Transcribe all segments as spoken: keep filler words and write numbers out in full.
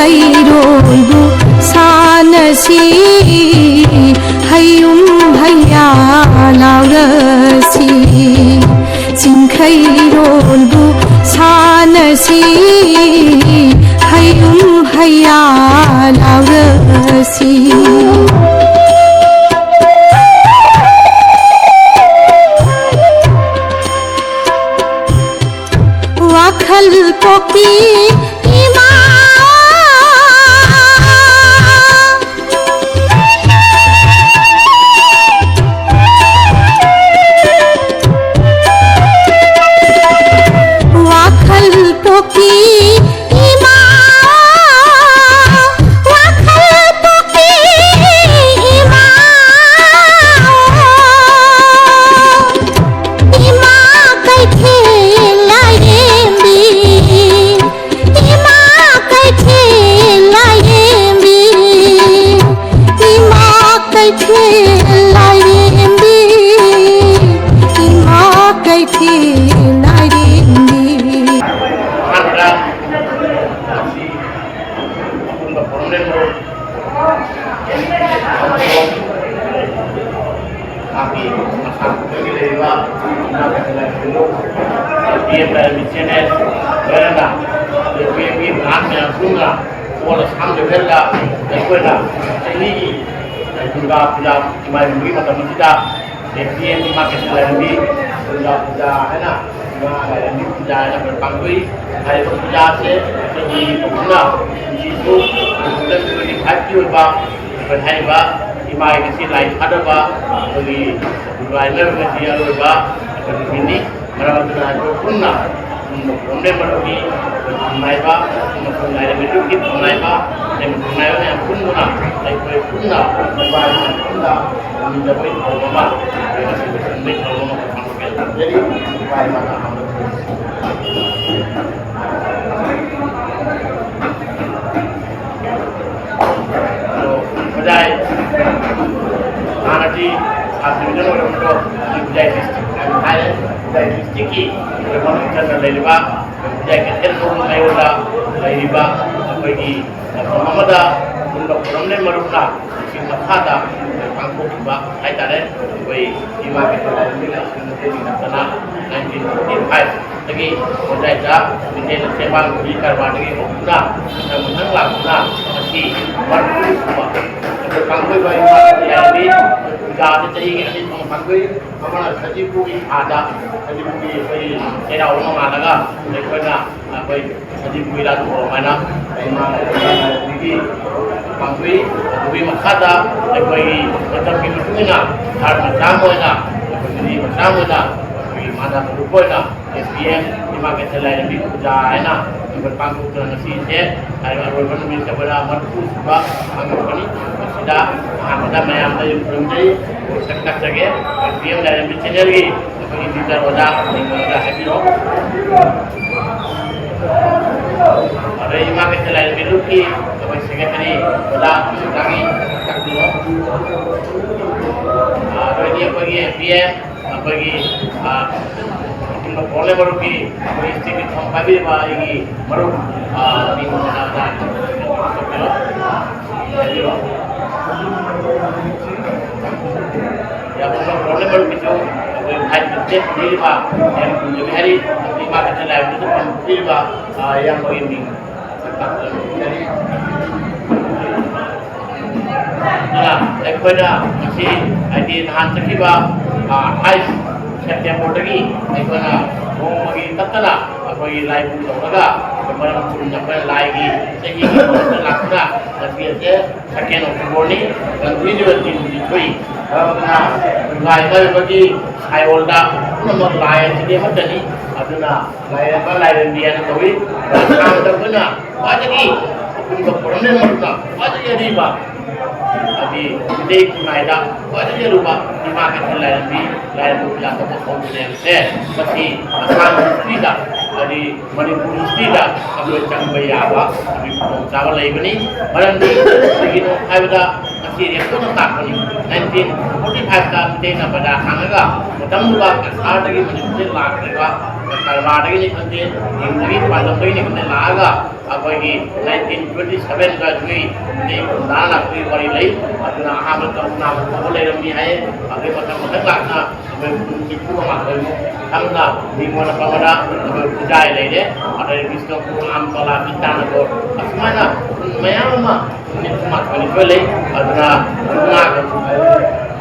ꯆꯤꯡꯈꯩꯔꯣꯜꯕꯨ ꯁꯥꯟꯅꯁꯤ, ꯍꯩꯌꯨꯝ ꯍꯩꯌꯥ ꯂꯥꯎꯔꯁꯤ꯫ ꯆꯤꯡꯈꯩꯔꯣꯜꯕꯨ ꯁꯥꯟꯅꯁꯤ, ꯍꯩꯌꯨꯝ ꯍꯩꯌꯥ ꯂꯥꯎꯔꯁꯤ꯫ ꯋꯥꯈꯜ ꯄꯣꯛꯄꯤ ꯏꯃꯥ꯫ ꯋꯥꯈꯜ ꯄꯣꯛꯄꯤ ꯏꯃꯥ, ꯋꯥꯈꯜ ꯄꯣꯛꯄꯤ ꯏꯃꯥ꯫ ꯏꯃꯥ ꯀꯩꯊꯦꯜ ꯂꯥꯏꯔꯦꯝꯕꯤ, ꯏꯃꯥ ꯀꯩꯊꯦꯜ ꯂꯥꯏꯔꯦꯝꯕꯤ, ꯏꯃꯥ ꯀꯩꯊꯦꯜ ꯂꯥꯏꯔꯦꯝꯕꯤ, ꯏꯃꯥ ꯀꯩꯊꯦꯜ ꯂꯥꯏꯔꯦꯝꯕꯤ꯫ ꯑꯍꯥꯟꯕꯗ ꯉꯁꯤ ꯑꯄꯨꯟꯕ ꯐꯣꯔꯝ ꯃꯦꯝꯕꯔ ꯃꯍꯥꯛꯀꯤ ꯃꯁꯥ ꯈꯨꯗꯤꯡꯒꯤ ꯂꯩꯔꯤꯕ ꯏꯃꯥ ꯀꯩꯊꯦꯜ ꯂꯥꯏꯔꯦꯝꯕꯤꯕꯨ ꯄꯤ ꯑꯦꯝ ꯂꯥꯏꯔꯦꯝꯕꯤ ꯆꯦꯅꯦꯜ ꯂꯣꯏꯅꯅ ꯄꯤ ꯑꯦꯝꯒꯤ ꯃꯍꯥꯛ ꯃꯌꯥꯝ ꯄꯨꯟꯅ ꯑꯣꯜ ꯑꯁꯥꯝ ꯂꯦꯚꯦꯜꯗ ꯑꯩꯈꯣꯏꯅ ꯆꯍꯤꯒꯤ ꯗꯨꯔꯒꯥ ꯄꯨꯖꯥ ꯏꯃꯥ ꯏꯕꯦꯟꯒꯤ ꯃꯇꯝ ꯑꯁꯤꯗ ꯂꯦꯝꯄꯤꯌꯦꯟ ꯏꯃꯥ ꯀꯩꯊꯦꯜ ꯂꯥꯏꯔꯦꯝꯕꯤ, ꯗꯨꯔꯒꯥ ꯄꯨꯖꯥ ꯍꯥꯏꯅ ꯏꯃꯥ ꯂꯥꯏꯔꯦꯝꯕꯤ ꯄꯨꯖꯥ ꯍꯥꯏꯅ ꯑꯩꯈꯣꯏ ꯄꯥꯡꯊꯣꯛꯏ꯫ ꯍꯥꯏꯔꯤꯕ ꯄꯨꯖꯥꯁꯦ ꯑꯩꯈꯣꯏꯒꯤ ꯃꯐꯝꯗ ꯉꯁꯤꯁꯨ ꯇ꯭ꯋꯦꯟꯇꯤ ꯐꯥꯏꯚꯀꯤ ꯑꯣꯏꯕ ꯑꯩꯈꯣꯏ ꯍꯥꯏꯔꯤꯕ ꯏꯃꯥꯒꯤ ꯉꯁꯤ ꯂꯥꯏ ꯊꯥꯗꯕ ꯑꯩꯈꯣꯏꯒꯤ ꯗꯨꯔꯒꯥ ꯏꯃꯥ ꯉꯁꯤ ꯑꯔꯣꯏꯕ ꯑꯩꯈꯣꯏ ꯅꯨꯃꯤꯠꯅꯤ꯫ ꯃꯔꯝ ꯑꯗꯨꯅ ꯑꯩꯈꯣꯏ ꯄꯨꯟꯅ ꯄ꯭ꯔꯣꯕ꯭ꯂꯦꯝ ꯑꯗꯨꯒꯤ ꯊꯧꯅꯥꯏꯕ ꯑꯃꯁꯨꯡ ꯂꯥꯏꯔꯦꯝꯕꯤ ꯂꯨꯞꯀꯤ ꯊꯧꯅꯥꯏꯕ, ꯂꯥꯏꯔꯦꯝꯕꯤ ꯊꯧꯅꯥꯏꯕ ꯃꯌꯥꯝ ꯄꯨꯟꯗꯨꯅ ꯑꯩꯈꯣꯏ ꯄꯨꯟꯅ ꯄꯨꯟꯅ ꯂꯩꯃꯤꯟꯅꯕꯒꯤ ꯊꯧꯔꯝ ꯑꯃ, ꯑꯩꯈꯣꯏ ꯉꯁꯤ ꯂꯣꯏꯁꯤꯟꯕꯒꯤ ꯊꯧꯔꯝ ꯑꯃ ꯄꯥꯡꯊꯣꯛꯀꯦ꯫ ꯂꯥꯏꯔꯦꯝꯕꯤ ꯊꯧꯅꯥꯏꯕ ꯑꯍꯥꯟꯕ ꯑꯗꯣ ꯉꯁꯥꯏ ꯍꯥꯟꯅꯗꯤ ꯁꯕ ꯗꯤꯕꯤꯖꯟ ꯑꯣꯏꯔꯝꯕꯗꯣ ꯍꯧꯖꯤꯛ ꯈꯨꯖꯥꯏ ꯗꯤꯁꯇ꯭ꯔꯤꯛ ꯍꯥꯏꯅ ꯍꯥꯏꯔꯦ꯫ ꯈꯨꯖꯥꯏ ꯗꯤꯁꯇ꯭ꯔꯤꯛꯀꯤ ꯑꯩꯈꯣꯏ ꯃꯅꯨꯡ ꯆꯟꯅ ꯂꯩꯔꯤꯕ ꯈꯨꯖꯥꯏ ꯀꯩꯊꯦꯜ ꯃꯥꯌꯣꯛꯇ ꯂꯩꯔꯤꯕ ꯑꯩꯈꯣꯏꯒꯤ ꯃꯐꯝ ꯑꯃꯗ ꯄꯨꯟꯕ ꯈꯨꯔꯝꯂꯦ ꯃꯔꯨꯞꯅ ꯁꯤ ꯃꯈꯥꯗ ꯄꯥꯡꯊꯣꯛꯈꯤꯕ ꯍꯥꯏꯇꯥꯔꯦ꯫ ꯑꯩꯈꯣꯏ ꯏꯃꯥ ꯀꯩꯊꯦꯜ ꯂꯥꯏꯔꯦꯝꯕꯤ ꯂꯥꯏꯁ꯭ꯔꯝ ꯃꯩꯇꯩꯒꯤ ꯅꯠꯇꯅ nineteen forty five ꯗꯒꯤ ꯍꯣꯖꯥꯏꯗ ꯃꯤꯇꯩꯅ ꯆꯦꯕꯥꯡ ꯒꯨꯂꯤ ꯀꯔꯕꯥꯔꯗꯒꯤ ꯍꯧꯗꯨꯅ ꯃꯊꯪ ꯃꯊꯪ ꯂꯥꯛꯇꯨꯅ ꯉꯁꯤ ꯃꯔꯐꯨ ꯁꯨꯕ ꯑꯩꯈꯣꯏ ꯄꯥꯡꯊꯣꯛꯏꯕ ꯏꯃꯥ ꯀꯩꯊꯦꯜ ꯂꯥꯏꯔꯦꯝꯕꯤ ꯄꯨꯖꯥꯁꯦ ꯆꯍꯤꯒꯤ ꯑꯅꯤ ꯊꯣꯛꯅ ꯄꯥꯡꯊꯣꯛꯏ꯫ ꯑꯃꯅ ꯁꯖꯤꯕꯨꯒꯤ ꯊꯥꯗ, ꯁꯖꯤꯕꯨꯒꯤ ꯑꯩꯈꯣꯏꯒꯤ ꯆꯩꯔꯥꯎꯕ ꯅꯣꯡꯉꯥꯜꯂꯒ ꯑꯩꯈꯣꯏꯅ ꯑꯩꯈꯣꯏ ꯁꯖꯤꯕꯨꯒꯤ ꯂꯥꯏ ꯊꯣꯡꯕ ꯍꯥꯏꯅ ꯏꯃꯥ ꯀꯩꯊꯦꯜ ꯂꯥꯏꯔꯦꯝꯕꯤꯒꯤ ꯄꯥꯡꯊꯣꯛꯏ꯫ ꯑꯗꯨꯒꯤ ꯃꯈꯥꯗ ꯑꯩꯈꯣꯏꯒꯤ ꯃꯇꯝꯒꯤ ꯃꯇꯨꯡ ꯏꯟꯅ ꯍꯥꯔ ꯃꯆꯥ ꯑꯃ ꯑꯣꯏꯅ, ꯑꯩꯈꯣꯏ ꯃꯤꯔꯤ ꯃꯆꯥ ꯑꯃ ꯑꯣꯏꯅ, ꯑꯩꯈꯣꯏꯒꯤ ꯃꯥꯅ ꯒ꯭ꯔꯨꯞ ꯑꯣꯏꯅ S B M ꯏꯃꯥ ꯀꯩꯊꯦꯜ ꯂꯥꯏꯔꯦꯝꯕꯤ ꯄꯨꯖꯥ ꯍꯥꯏꯅ ꯑꯩꯈꯣꯏ ꯄꯥꯡꯊꯣꯛꯇꯨꯅ ꯉꯁꯤꯁꯦ ꯍꯥꯏꯔꯤꯕ ꯑꯔꯣꯏꯕ ꯅꯨꯃꯤꯠꯇ ꯑꯩꯈꯣꯏꯅ ꯃꯔꯐꯨ ꯁꯨꯕ ꯄꯥꯡꯊꯣꯛꯀꯅꯤ꯫ ꯃꯁꯤꯗ ꯑꯍꯥꯟꯕꯗ ꯃꯌꯥꯝꯗ ꯑꯩ ꯈꯨꯔꯨꯝꯖꯩ, ꯁꯛ ꯇꯥꯛꯆꯒꯦ꯫ S B M ꯂꯥꯏꯔꯦꯝꯕꯤ ꯆꯦꯅꯦꯜꯒꯤ ꯑꯩꯈꯣꯏꯒꯤ ꯂꯤꯗꯔ ꯑꯣꯖꯥ ꯂꯩꯉꯣꯟꯗ ꯍꯥꯏꯕꯤꯔꯣ꯫ ꯑꯗꯩ ꯏꯃꯥ ꯀꯩꯊꯦꯜ ꯂꯥꯏꯔꯦꯝꯕꯤ ꯂꯨꯞꯀꯤ ꯑꯩꯈꯣꯏ ꯁꯦꯀ꯭ꯔꯦꯇꯔꯤ ꯑꯣꯖꯥ ꯁꯨꯇꯥꯒꯤ ꯇꯥꯛꯄꯤꯔꯣ꯫ ꯑꯗꯩꯗꯤ ꯑꯩꯈꯣꯏꯒꯤ B M ꯑꯩꯈꯣꯏꯒꯤ, ꯑ, ꯑꯄꯨꯟꯕ ꯄꯣꯂꯦ ꯃꯔꯨꯞꯀꯤ ꯑꯩꯈꯣꯏꯒꯤ ꯁ꯭ꯇꯦꯠꯀꯤ ꯊꯧꯔꯝ ꯄꯥꯏꯕꯤꯔꯤꯕ ꯑꯩꯒꯤ ꯃꯔꯨꯞ, ꯑ, ꯃꯤꯡ ꯑꯣꯏꯅ ꯇꯥꯛꯄꯤꯔꯣ꯫ ꯍꯥꯏꯕꯤꯔꯣ꯫ ꯌꯥꯝꯅ ꯄ꯭ꯔꯣꯕ꯭ꯂꯦꯝ ꯑꯣꯏꯔꯝꯃꯤꯁꯨ ꯑꯩꯈꯣꯏ ꯐꯥꯏꯚ ꯄꯤꯔꯤꯕ, ꯌꯥꯝ ꯀꯨꯏꯖꯕꯤ ꯍꯥꯏꯔꯤ, ꯏꯃꯥ ꯀꯩꯊꯦꯜ ꯂꯥꯏꯔꯦꯝꯕꯤꯗ ꯄꯤꯔꯤꯕ, ꯑ, ꯏꯌꯥꯝꯕꯒꯤ ꯃꯤꯡ꯫ ꯑꯗꯨꯅ ꯑꯩꯈꯣꯏꯅ ꯉꯁꯤ, ꯍꯥꯏꯗꯤ ꯅꯍꯥꯟ ꯆꯠꯈꯤꯕ, ꯑ, ꯑꯩꯠ ꯁꯦꯞꯇꯦꯝꯕꯔꯗꯒꯤ ꯑꯩꯈꯣꯏꯅ ꯅꯣꯡꯃꯒꯤ ꯇꯠꯇꯅ ꯑꯩꯈꯣꯏꯒꯤ ꯂꯥꯏꯕꯨ ꯇꯧꯔꯒ ꯑꯩꯈꯣꯏ ꯃꯔꯝ ꯆꯨꯝꯅ ꯑꯩꯈꯣꯏꯅ ꯂꯥꯏꯒꯤ ꯆꯍꯤꯒꯤ ꯃꯅꯨꯡꯗ ꯂꯥꯛꯇꯨꯅ ꯉꯁꯤ ꯑꯁꯦ second October ꯅꯤ, ꯒꯥꯟꯙꯤ ꯖꯌꯟꯇꯤ ꯅꯨꯃꯤꯠ ꯊꯣꯛꯏ꯫ ꯃꯔꯝ ꯑꯗꯨꯅ ꯅꯨꯡꯉꯥꯏ ꯃꯔꯝꯒꯤ ꯁꯥꯏꯑꯣꯜꯗ ꯄꯨꯝꯅꯃꯛ ꯂꯥꯏ ꯑꯁꯤꯗꯤ ꯑꯃꯠꯇꯅꯤ꯫ ꯑꯗꯨꯅ ꯂꯥꯏꯔꯦꯝꯕ ꯂꯥꯏꯔꯦꯝꯕꯤ ꯍꯥꯏꯅ ꯀꯧꯏ꯫ ꯂꯥꯏꯁꯥꯡꯗ ꯑꯩꯈꯣꯏꯅ ꯈ꯭ꯋꯥꯏꯗꯒꯤ ꯑꯄꯨꯟꯕ ꯄꯣꯔꯝꯂꯦꯟ ꯃꯔꯨꯞꯅ ꯈ꯭ꯋꯥꯏꯗꯒꯤ ꯑꯔꯤꯕ, ꯍꯥꯏꯗꯤ ꯃꯤꯇꯩ ꯈꯨꯟꯅꯥꯏꯗ ꯈ꯭ꯋꯥꯏꯗꯒꯤ ꯑꯔꯨꯕ ꯏꯃꯥ ꯀꯩꯊꯦꯜ ꯂꯥꯏꯔꯦꯝꯕꯤ, ꯂꯥꯏꯔꯦꯝꯕ ꯄꯨꯖꯥ ꯇꯧꯕ ꯍꯧꯈꯤꯕꯅꯦ ꯍꯥꯏꯕꯁꯦ ꯃꯁꯤ ꯑꯁꯥꯝ history ꯗ, ꯍꯥꯏꯗꯤ ꯃꯅꯤꯄꯨꯔ history ꯗ ꯑꯩꯈꯣꯏ ꯆꯪꯕ ꯌꯥꯕ ꯑꯗꯨꯒꯤ ꯈꯨꯗꯣꯡꯆꯥꯕ ꯂꯩꯕꯅꯤ꯫ ꯃꯔꯝꯗꯤ ꯀꯔꯤꯒꯤꯅꯣ ꯍꯥꯏꯕꯗ ꯉꯁꯤ ꯔꯦꯀꯣꯔꯠꯅ ꯇꯥꯛꯄꯅꯤ꯫ Nineteen forty five ꯇ ꯃꯤꯇꯩꯅ ꯕꯖꯥꯔ ꯍꯥꯡꯉꯒ ꯃꯇꯝꯗꯨꯗ ꯀꯁꯥꯔꯗꯒꯤ ꯃꯅꯤꯄꯨꯔꯗ ꯂꯥꯛꯈ꯭ꯔꯤꯕ ꯀꯔꯕꯥꯔꯗꯒꯤꯅꯤ ꯈꯪꯗꯦ, ꯌꯨꯝꯗꯒꯤ ꯄꯥꯟꯗꯝꯗꯒꯤꯅꯤ ꯈꯪꯗꯦ ꯂꯥꯛꯑꯒ ꯑꯩꯈꯣꯏꯒꯤ ꯅꯥꯏꯟꯇꯤꯟ ꯇ꯭ꯋꯦꯟꯇꯤ ꯁꯚꯦꯟꯗ ꯑꯩꯈꯣꯏ ꯃꯩꯇꯩ ꯈꯨꯟꯗꯥ ꯂꯥꯛꯄꯒꯤ ꯋꯥꯔꯤ ꯂꯩ꯫ ꯑꯗꯨꯅ ꯑꯍꯥꯟꯕ ꯇꯔꯨꯛ ꯅꯥꯕ ꯐꯥꯎꯕ ꯂꯩꯔꯝꯃꯤ ꯍꯥꯏ꯫ ꯑꯗꯨꯒꯤ ꯃꯊꯪ ꯃꯊꯪ ꯂꯥꯛꯅ ꯑꯩꯈꯣꯏ ꯄꯨꯡ ꯅꯤꯐꯨꯒ ꯃꯥꯊꯣꯏꯃꯨꯛ ꯊꯪꯅ ꯅꯤꯉꯣꯜ ꯑꯃꯅ ꯑꯩꯈꯣꯏ ꯈꯨꯖꯥꯏ ꯂꯩꯔꯦ꯫ ꯑꯗꯩ ꯕꯤꯁꯅꯨꯄꯨꯔ, ꯑꯝꯇꯣꯂꯥ, ꯕꯤꯇꯥꯅꯒꯔ, ꯑꯁꯨꯃꯥꯏꯅ ꯈꯨꯟ ꯃꯌꯥꯝ ꯑꯃ ꯈꯨꯟ ꯅꯤꯐꯨ ꯃꯥꯊꯣꯏ ꯅꯤꯊꯣꯏ ꯂꯩ꯫ ꯑꯗꯨꯅ ꯃꯉꯥꯒ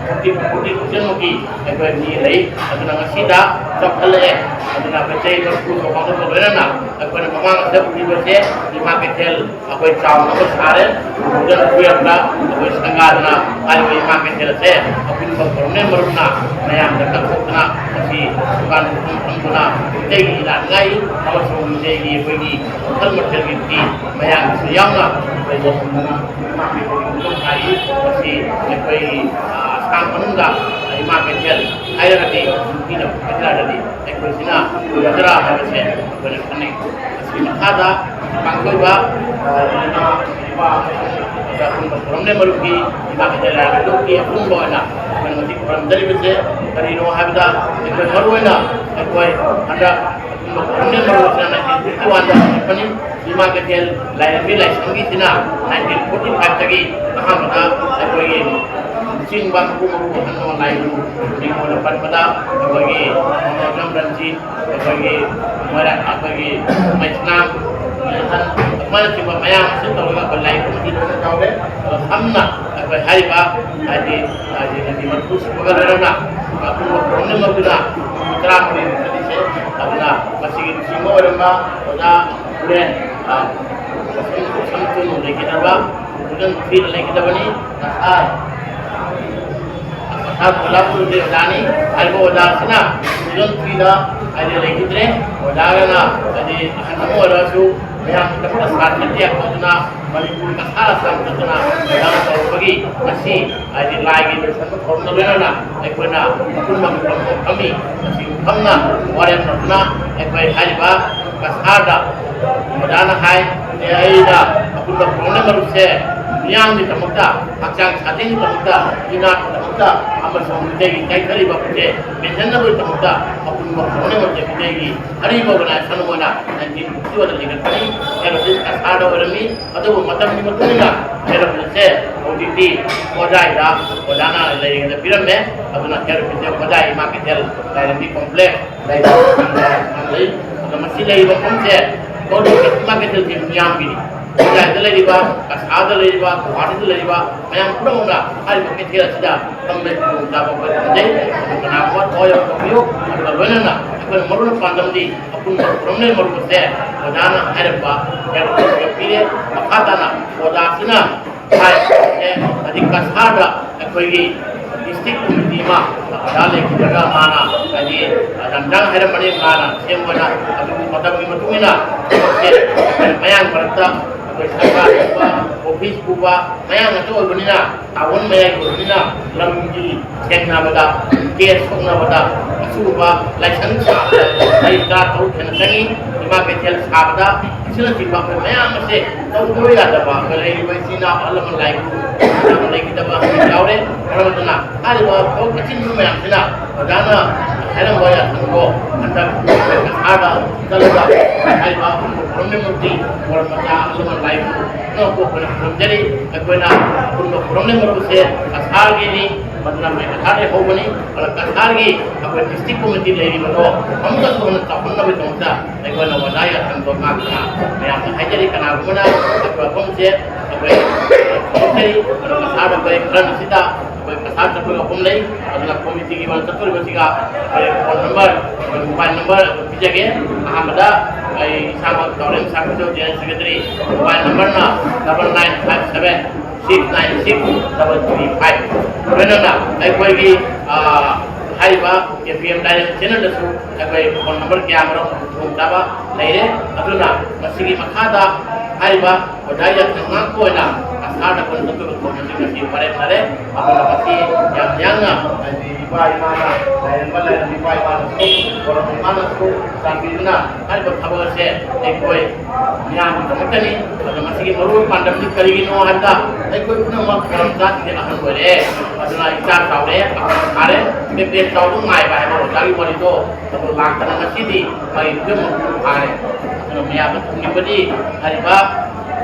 ꯐꯣꯔꯇꯤ ꯐꯣꯔꯇꯤ ꯊꯥꯎꯖꯟꯃꯨꯛꯀꯤ ꯑꯩꯈꯣꯏ ꯃꯤ ꯂꯩ꯫ ꯑꯗꯨꯅ ꯉꯁꯤꯗ ꯆꯥꯎꯈꯠꯂꯛꯑꯦ꯫ ꯑꯗꯨꯅ ꯃꯩꯇꯩ ꯃꯔꯨꯞ ꯆꯥꯎꯈꯠꯄꯒ ꯂꯣꯏꯅꯅ ꯑꯩꯈꯣꯏꯅ ꯃꯃꯥꯡ ꯑꯁꯤꯗ ꯎꯔꯤꯕꯁꯦ ꯏꯃꯥ ꯀꯩꯊꯦꯜ ꯑꯩꯈꯣꯏ ꯆꯥꯎꯅ ꯑꯃ ꯁꯥꯔꯦ꯫ ꯇꯨ ꯊꯥꯎꯖꯟ ꯇꯨꯌꯦꯜꯐꯇ ꯑꯩꯈꯣꯏ ꯁꯪꯒꯥꯗꯅ ꯍꯥꯏꯔꯤꯕ ꯏꯃꯥ ꯀꯩꯊꯦꯜ ꯑꯁꯦ ꯑꯄꯨꯟꯕ ꯈꯨꯔꯝꯅꯦ ꯃꯔꯨꯞꯅ ꯃꯌꯥꯝꯗ ꯀꯠꯊꯣꯛꯇꯅ ꯃꯁꯤ ꯗꯨꯀꯥꯟ ꯃꯐꯝ ꯐꯝꯗꯨꯅ ꯃꯤꯇꯩꯒꯤ ꯂꯥꯛꯅꯤꯡꯉꯥꯏ ꯑꯃꯁꯨꯡ ꯃꯤꯇꯩꯒꯤ ꯑꯩꯈꯣꯏꯒꯤ ꯃꯈꯜ ꯃꯊꯦꯜꯒꯤ ꯃꯌꯥꯝꯁꯨ ꯌꯥꯎꯅ ꯑꯩꯈꯣꯏ ꯌꯣꯟꯁꯤꯟꯗꯅ ꯏꯃꯥ ꯀꯩꯊꯦꯜꯒꯤ ꯃꯐꯝ ꯁꯥꯔꯤ꯫ ꯃꯁꯤ ꯑꯩꯈꯣꯏ ꯑꯁꯥꯝ ꯃꯅꯨꯡꯗ ꯏꯃꯥ ꯀꯩꯊꯦꯜ ꯍꯥꯏꯔꯒꯗꯤ ꯅꯨꯄꯤꯅ ꯀꯩꯊꯦꯜ ꯍꯥꯏꯔꯒꯗꯤ ꯑꯩꯈꯣꯏꯁꯤꯅ ꯎꯅꯗ꯭ꯔꯥ ꯍꯥꯏꯕꯁꯦ ꯑꯩꯈꯣꯏꯅ ꯈꯟꯅꯩ꯫ ꯑꯁꯤꯒꯤ ꯃꯈꯥꯗ ꯄꯥꯡꯊꯣꯛꯏꯕ, ꯑ, ꯏꯃꯥ, ꯏꯄꯥ ꯑꯃꯁꯨꯡ ꯑꯄꯨꯟꯕ ꯈꯨꯔꯝꯂꯦ ꯃꯔꯨꯞꯀꯤ ꯏꯃꯥ ꯀꯩꯊꯦꯜ ꯂꯥꯏꯔꯕ ꯂꯨꯞꯀꯤ ꯑꯄꯨꯟꯕ ꯑꯣꯏꯅ ꯑꯩꯈꯣꯏꯅ ꯉꯁꯤ ꯈꯨꯔꯨꯝꯖꯔꯤꯕꯁꯦ ꯀꯔꯤꯅꯣ ꯍꯥꯏꯕꯗ ꯑꯩꯈꯣꯏ ꯃꯔꯨꯑꯣꯏꯅ ꯑꯩꯈꯣꯏ ꯍꯟꯗꯛ ꯑꯄꯨꯟꯕ ꯈꯨꯔꯝꯂꯦ ꯃꯔꯨꯞꯁꯤꯅ ꯅꯥꯏꯟꯇꯤꯟ ꯐꯤꯐꯇꯤ ꯋꯥꯟꯗ ꯍꯧꯔꯛꯄꯅꯤ꯫ ꯏꯃꯥ ꯀꯩꯊꯦꯜ ꯂꯥꯏꯔꯦꯝꯕꯤ ꯂꯥꯏꯁꯪꯒꯤꯁꯤꯅ ꯅꯥꯏꯟꯇꯤꯟ ꯐꯣꯔꯇꯤ ꯐꯥꯏꯚꯇꯒꯤ ꯑꯍꯥꯟꯕꯗ ꯑꯩꯈꯣꯏꯒꯤ ꯆꯤꯡꯕ ꯃꯀꯨ ꯃꯀꯨ ꯑꯍꯟ ꯂꯥꯏꯕꯨ ꯃꯤꯡ ꯑꯣꯏꯅ ꯄꯟꯕꯗ ꯑꯩꯈꯣꯏꯒꯤ ꯃꯅꯣꯔꯟꯖꯟ ꯔꯟꯖꯤꯠ, ꯑꯩꯈꯣꯏꯒꯤ ꯃꯣꯏꯔꯥꯡ, ꯑꯩꯈꯣꯏꯒꯤ ꯃꯩꯁꯅꯥꯝ, ꯃꯩꯍꯟ, ꯑꯗꯨꯃꯥꯏꯅꯆꯤꯡꯕ ꯃꯌꯥꯝ ꯑꯁꯤ ꯇꯧꯔꯒ ꯑꯩꯈꯣꯏ ꯂꯥꯏ ꯈꯨꯔꯨꯝꯕꯁꯤ ꯂꯣꯏꯅ ꯇꯧꯔꯦ꯫ ꯑꯗꯣ ꯁꯝꯅ ꯑꯩꯈꯣꯏ ꯍꯥꯏꯔꯤꯕ ꯍꯥꯏꯗꯤ ꯍꯥꯏꯗꯤ ꯍꯥꯏꯗꯤ ꯃꯔꯤꯐꯨ ꯁꯨꯕꯒ ꯂꯣꯏꯅꯅ ꯑꯄꯨꯟꯕ ꯄꯨꯝꯅꯃꯛꯇꯨꯅ ꯇꯔꯥꯃꯔꯤ ꯆꯠꯂꯤꯁꯦ꯫ ꯑꯗꯨꯅ ꯃꯁꯤꯒꯤ ꯂꯨꯆꯤꯡꯕ ꯑꯣꯏꯔꯝꯕ ꯑꯣꯖꯥ ꯍꯣꯔꯦꯟ, ꯑ, ꯁꯝ, ꯁꯝ ꯇꯨ ꯂꯩꯈꯤꯗꯕ, ꯇꯨ ꯊꯥꯎꯖꯟ ꯊ꯭ꯔꯤꯗ ꯂꯩꯈꯤꯗꯕꯅꯤ꯫ ꯀꯁꯥꯔ, ꯀꯁꯥꯔ ꯀꯣꯂꯥꯄꯨꯔꯒꯤ ꯑꯣꯖꯥꯅꯤ꯫ ꯍꯥꯏꯔꯤꯕ ꯑꯣꯖꯥꯁꯤꯅ ꯇꯨ ꯊꯥꯎꯖꯟ ꯊ꯭ꯔꯤꯗ ꯍꯥꯏꯗꯤ ꯂꯩꯈꯤꯗ꯭ꯔꯦ꯫ ꯑꯣꯖꯥꯒꯅ ꯍꯥꯏꯗꯤ ꯑꯍꯟ ꯑꯃ ꯑꯣꯏꯔꯒꯁꯨ ꯃꯌꯥꯝꯒꯤꯗꯃꯛꯇ ꯁꯥꯟꯅ ꯇꯦꯛꯄꯗꯨꯅ ꯃꯅꯤꯄꯨꯔ ꯀꯁꯥꯔ ꯁꯥꯟꯅꯗꯨꯅ ꯑꯣꯖꯥꯅ ꯇꯧꯔꯛꯄꯒꯤ ꯉꯁꯤ ꯍꯥꯏꯗꯤ ꯂꯥꯏꯒꯤ ꯂꯣꯏꯁꯪ ꯊꯧꯔꯝꯒ ꯂꯣꯏꯅꯅ ꯑꯩꯈꯣꯏꯅ ꯑꯄꯨꯟꯕ ꯃꯤꯐꯝ ꯊꯣꯛꯂꯝꯃꯤ꯫ ꯃꯁꯤ ꯃꯤꯐꯝꯅ ꯋꯥꯔꯦꯞ ꯇꯧꯗꯨꯅ ꯑꯩꯈꯣꯏ ꯍꯥꯏꯔꯤꯕ ꯀꯁꯥꯔꯗ ꯑꯣꯖꯥꯅ ꯍꯥꯏ, "ꯑꯦ, ꯑꯩꯅ ꯑꯄꯨꯟꯕ ꯈꯨꯔꯝꯂꯦ ꯃꯔꯨꯞꯁꯦ ꯃꯤꯌꯥꯝꯒꯤꯗꯃꯛꯇ, ꯍꯛꯆꯥꯡ ꯁꯥꯖꯦꯜꯒꯤꯗꯃꯛꯇ, ꯏꯅꯥꯠꯀꯤꯗꯃꯛꯇ ꯑꯃꯁꯨꯡ ꯃꯤꯇꯩꯒꯤ ꯆꯥꯏꯊꯔꯤꯕ ꯄꯣꯠꯁꯦ ꯃꯦꯟꯁꯤꯟꯅꯕꯒꯤꯗꯃꯛꯇ ꯑꯄꯨꯟꯕ ꯈꯣꯡꯅꯕ ꯃꯤꯇꯩꯒꯤ ꯑꯔꯤꯕ ꯑꯣꯔꯒꯅꯥꯏꯖꯦꯁꯟ ꯑꯣꯏꯅ ꯅꯥꯏꯟꯇꯤꯟ ꯐꯤꯐꯇꯤ ꯋꯥꯟꯗ ꯂꯤꯡꯈꯠꯄꯅꯤ꯫ ꯍꯦꯠ ꯑꯣꯐꯤꯁ ꯀꯁꯥꯔꯗ ꯑꯣꯏꯔꯝꯃꯤ꯫ ꯑꯗꯨꯕꯨ ꯃꯇꯝꯒꯤ ꯃꯇꯨꯡ ꯏꯟꯅ ꯍꯦꯠ ꯑꯣꯐꯤꯁꯁꯦ ꯍꯧꯖꯤꯛꯇꯤ ꯍꯣꯖꯥꯏꯗ ꯑꯣꯖꯥꯅ ꯂꯩꯔꯤꯉꯩꯗ ꯄꯤꯔꯝꯃꯦ꯫ ꯑꯗꯨꯅ ꯍꯦꯠ ꯑꯣꯐꯤꯁꯁꯦ ꯍꯣꯖꯥꯏ ꯏꯃꯥ ꯀꯩꯊꯦꯜ ꯂꯥꯏꯔꯦꯝꯕꯤ ꯀꯣꯝꯄ꯭ꯂꯦꯛꯁ ꯂꯩꯕ ꯂꯩ꯫ ꯑꯗꯣ ꯃꯁꯤ ꯂꯩꯔꯤꯕ ꯃꯐꯝꯁꯦ ꯒꯣꯜꯗꯟ ꯏꯃꯥ ꯀꯩꯊꯦꯜꯁꯦ ꯃꯤꯌꯥꯝꯒꯤꯅꯤ꯫ ꯍꯣꯖꯥꯏꯗ ꯂꯩꯔꯤꯕ, ꯀꯁꯥꯔꯗ ꯂꯩꯔꯤꯕ, ꯒꯨꯋꯥꯍꯥꯇꯤꯗ ꯂꯩꯔꯤꯕ ꯃꯌꯥꯝ ꯄꯨꯝꯅꯃꯛꯅ ꯍꯥꯏꯔꯤꯕ ꯀꯩꯊꯦꯜ ꯑꯁꯤꯗ ꯐꯝꯕꯒꯤ ꯈꯨꯗꯣꯡꯆꯥꯕ ꯑꯩꯈꯣꯏ ꯐꯪꯖꯩ꯫ ꯑꯗꯨ ꯀꯅꯥꯒꯨꯝꯕ ꯊꯋꯥꯏ ꯌꯥꯎꯕ ꯇꯧꯕꯤꯌꯨ꯫ ꯑꯗꯨꯒ ꯂꯣꯏꯅꯅ ꯑꯩꯈꯣꯏꯅ ꯃꯔꯨꯑꯣꯏꯕ ꯄꯥꯟꯗꯝꯗꯤ ꯑꯄꯨꯟꯕ ꯈꯨꯔꯝꯂꯦꯟ ꯃꯔꯨꯞ ꯑꯁꯦ ꯑꯣꯖꯥꯅ ꯍꯥꯏꯔꯝꯕ ꯍꯦꯜꯊ ꯄꯤꯔꯦ꯫ ꯃꯈꯥ ꯇꯥꯅ ꯑꯣꯖꯥꯁꯤꯅ ꯍꯥꯏ, ꯑꯦ, ꯍꯧꯖꯤꯛ ꯀꯁꯥꯔꯗ ꯑꯩꯈꯣꯏꯒꯤ ꯗꯤꯁꯇ꯭ꯔꯤꯛ ꯀꯣꯃꯤꯇꯤ ꯑꯃ ꯑꯣꯖꯥ ꯂꯩꯈꯤꯗ꯭ꯔꯒ ꯃꯥꯅ ꯍꯥꯏꯗꯤ ꯂꯝꯖꯥꯡ ꯍꯥꯏꯔꯝꯕꯅꯤ, ꯃꯥꯅ ꯁꯦꯝꯕꯅ꯫ ꯑꯗꯨꯕꯨ ꯃꯇꯝꯒꯤ ꯃꯇꯨꯡ ꯏꯟꯅ ꯊꯕꯛꯁꯦ ꯃꯌꯥꯡ ꯃꯔꯛꯇ ꯑꯩꯈꯣꯏ ꯁꯔꯀꯥꯔ ꯄꯨꯕ, ꯑꯣꯐꯤꯁ ꯄꯨꯕ ꯃꯌꯥꯡ ꯉꯥꯛꯇ ꯑꯣꯏꯕꯅꯤꯅ, ꯇꯥꯎꯟ ꯃꯌꯥꯏ ꯑꯣꯏꯕꯅꯤꯅ ꯂꯝꯒꯤ ꯊꯦꯡꯅꯕꯗ, ꯀꯦꯁ ꯁꯣꯛꯅꯕꯗ, ꯑꯆꯨꯝꯕ ꯂꯥꯏꯁꯪ ꯁꯥꯕꯗ ꯂꯩ ꯇꯔꯥ ꯇꯔꯨꯛ ꯍꯦꯟꯅ ꯆꯪꯉꯤ꯫ ꯏꯃꯥ ꯀꯩꯊꯦꯜ ꯁꯥꯕꯗ ꯑꯁꯤꯅꯆꯤꯡꯕ ꯑꯩꯈꯣꯏ ꯃꯌꯥꯝ ꯑꯁꯦ ꯇꯧꯗꯕ ꯌꯥꯗꯕ ꯑꯩꯈꯣꯏ ꯂꯩꯔꯤꯕ ꯏꯆꯤꯟ ꯏꯅꯥꯎ ꯑꯍꯜ ꯂꯃꯟ ꯂꯥꯏ ꯈꯨꯔꯨꯝꯕ ꯂꯩꯈꯤꯗꯕ ꯌꯥꯎꯔꯦ꯫ ꯃꯔꯝ ꯑꯗꯨꯅ ꯍꯥꯏꯔꯤꯕ ꯊꯕꯛ ꯑꯆꯤꯟꯕ ꯃꯌꯥꯝꯁꯤꯅ ꯑꯣꯖꯥꯅ ꯍꯥꯏꯔꯝꯕ ꯌꯥꯊꯪꯗꯣ ꯍꯟꯗꯛ ꯀꯁꯥꯔꯗ ꯆꯠꯂꯒ ꯍꯥꯏꯔꯤꯕ ꯈꯨꯔꯝꯂꯦꯟ ꯃꯔꯨꯞꯀꯤ ꯃꯣꯔ ꯃꯆꯥ ꯑꯍꯜ ꯂꯃꯟ ꯂꯥꯏ ꯈꯨꯔꯨꯝꯕ ꯑꯩꯈꯣꯏꯅ ꯈꯨꯔꯨꯝꯖꯔꯤ꯫ ꯑꯩꯈꯣꯏꯅ ꯑꯄꯨꯟꯕ ꯈꯨꯔꯝꯂꯦꯟ ꯃꯔꯨꯞꯁꯦ ꯀꯁꯥꯔꯒꯤꯅꯤ꯫ ꯃꯗꯨꯅ ꯃꯦꯘꯥꯂꯌꯥꯗꯒꯤ ꯍꯧꯕꯅꯤ꯫ ꯑꯗꯨꯅ ꯀꯁꯥꯔꯒꯤ ꯑꯩꯈꯣꯏ ꯗꯤꯁꯇ꯭ꯔꯤꯛ ꯀꯣꯃꯤꯇꯤ ꯂꯩꯔꯤꯕꯗꯣ ꯑꯃꯨꯛꯀꯁꯨ ꯍꯦꯟꯅ ꯆꯥꯎꯈꯠꯅꯕꯒꯤꯗꯃꯛꯇ ꯑꯩꯈꯣꯏꯅ ꯑꯣꯖꯥ ꯌꯥꯊꯪꯗꯣ ꯉꯥꯛꯇꯨꯅ ꯃꯌꯥꯝꯗ ꯍꯥꯏꯖꯔꯤ꯫ ꯀꯅꯥꯒꯨꯝꯕꯅ ꯑꯩꯈꯣꯏ ꯃꯐꯝꯁꯦ ꯑꯩꯈꯣꯏ ꯈꯪꯖꯔꯤ꯫ ꯑꯗꯣ ꯀꯁꯥꯔꯗ ꯑꯩꯈꯣꯏ ꯈꯔꯅꯤꯁꯤꯗ ꯑꯩꯈꯣꯏ ꯀꯁꯥꯔ ꯆꯠꯄꯒꯤ ꯑꯍꯨꯝ ꯂꯩ꯫ ꯑꯗꯨꯅ ꯀꯣꯃꯤꯇꯤꯒꯤ ꯑꯣꯏꯅ ꯆꯠꯇꯣꯔꯤꯕꯁꯤꯒ ꯑꯩꯈꯣꯏ ꯐꯣꯟ ꯅꯝꯕꯔ, ꯑꯩꯈꯣꯏ ꯃꯣꯕꯥꯏꯜ ꯅꯝꯕꯔ ꯑꯩꯈꯣꯏ ꯄꯤꯖꯒꯦ꯫ ꯑꯍꯥꯟꯕꯗ ꯑꯩ ꯏꯁꯥꯃꯛ ꯇꯥꯎꯔꯦꯝ ꯁꯥꯔꯀꯜ ꯖꯦꯅꯔꯦꯜ ꯁꯦꯀ꯭ꯔꯦꯇꯔꯤ, ꯃꯣꯕꯥꯏꯜ ꯅꯝꯕꯔꯅ double nine five seven six nine six double three five꯫ ꯂꯣꯏꯅꯅ ꯑꯩꯈꯣꯏꯒꯤ, ꯑ, ꯍꯥꯏꯔꯤꯕ ꯀꯦ ꯄꯤ ꯑꯦꯝ ꯂꯥꯏꯔꯦꯝ ꯆꯦꯅꯦꯜꯗꯁꯨ ꯑꯩꯈꯣꯏ ꯐꯣꯟ ꯅꯝꯕꯔ ꯀꯌꯥ ꯃꯔꯨꯝ ꯈꯨꯗꯣꯡꯆꯥꯕ ꯂꯩꯔꯦ꯫ ꯑꯗꯨꯅ ꯃꯁꯤꯒꯤ ꯃꯈꯥꯗ ꯍꯥꯏꯔꯤꯕ ꯑꯣꯖꯥ ꯌꯥꯊꯪ ꯉꯥꯛꯄ ꯑꯣꯏꯅ ꯀꯁꯥꯔꯗ ꯑꯩꯈꯣꯏꯅ ꯆꯠꯇꯣꯏꯕ ꯊꯧꯔꯝ ꯑꯁꯤ ꯉꯁꯤ ꯋꯥꯔꯦꯞꯅꯔꯦ꯫ ꯑꯗꯨꯅ ꯃꯁꯤ ꯌꯥꯝ ꯌꯥꯡꯅ ꯍꯥꯏꯗꯤ ꯏꯄꯥ ꯏꯃꯥꯅ, ꯂꯥꯏꯔꯦꯝꯕ ꯂꯥꯏꯔꯦꯝꯕꯤ ꯏꯄꯥ ꯏꯃꯥꯅꯁꯨ, ꯒꯣꯔꯝ ꯏꯃꯥꯅꯁꯨ ꯆꯥꯟꯕꯤꯗꯨꯅ ꯍꯥꯏꯔꯤꯕ ꯊꯕꯛ ꯑꯁꯦ ꯑꯩꯈꯣꯏ ꯃꯤꯌꯥꯝꯒꯤꯗꯃꯛꯇꯅꯤ꯫ ꯑꯗꯣ ꯃꯁꯤꯒꯤ ꯃꯔꯨꯑꯣꯏꯕ ꯄꯥꯟꯗꯝꯗꯤ ꯀꯔꯤꯒꯤꯅꯣ ꯍꯥꯏꯕꯗ, ꯑꯩꯈꯣꯏ ꯄꯨꯝꯅꯃꯛ ꯒꯣꯔꯝ ꯆꯥꯁꯤꯡꯁꯦ ꯑꯍꯜ ꯑꯣꯏꯔꯛꯑꯦ, ꯑꯗꯨꯅ ꯏꯆꯥ ꯆꯥꯎꯔꯦ, ꯄꯥꯈꯪ ꯐꯥꯔꯦ, ꯄꯦꯄꯦ ꯆꯥꯎꯕ ꯉꯥꯏꯕ ꯍꯥꯏꯕ ꯑꯣꯖꯥꯒꯤ ꯋꯥꯔꯤꯗꯣ ꯑꯗꯨ ꯂꯥꯛꯇꯅ ꯉꯁꯤꯗꯤ ꯃꯥꯒꯤ ꯐꯤꯕꯝ ꯑꯃ ꯐꯥꯔꯦ꯫ ꯑꯗꯨꯅ ꯃꯌꯥꯝꯅ ꯊꯝꯕꯤꯕꯗꯤ ꯍꯥꯏꯔꯤꯕ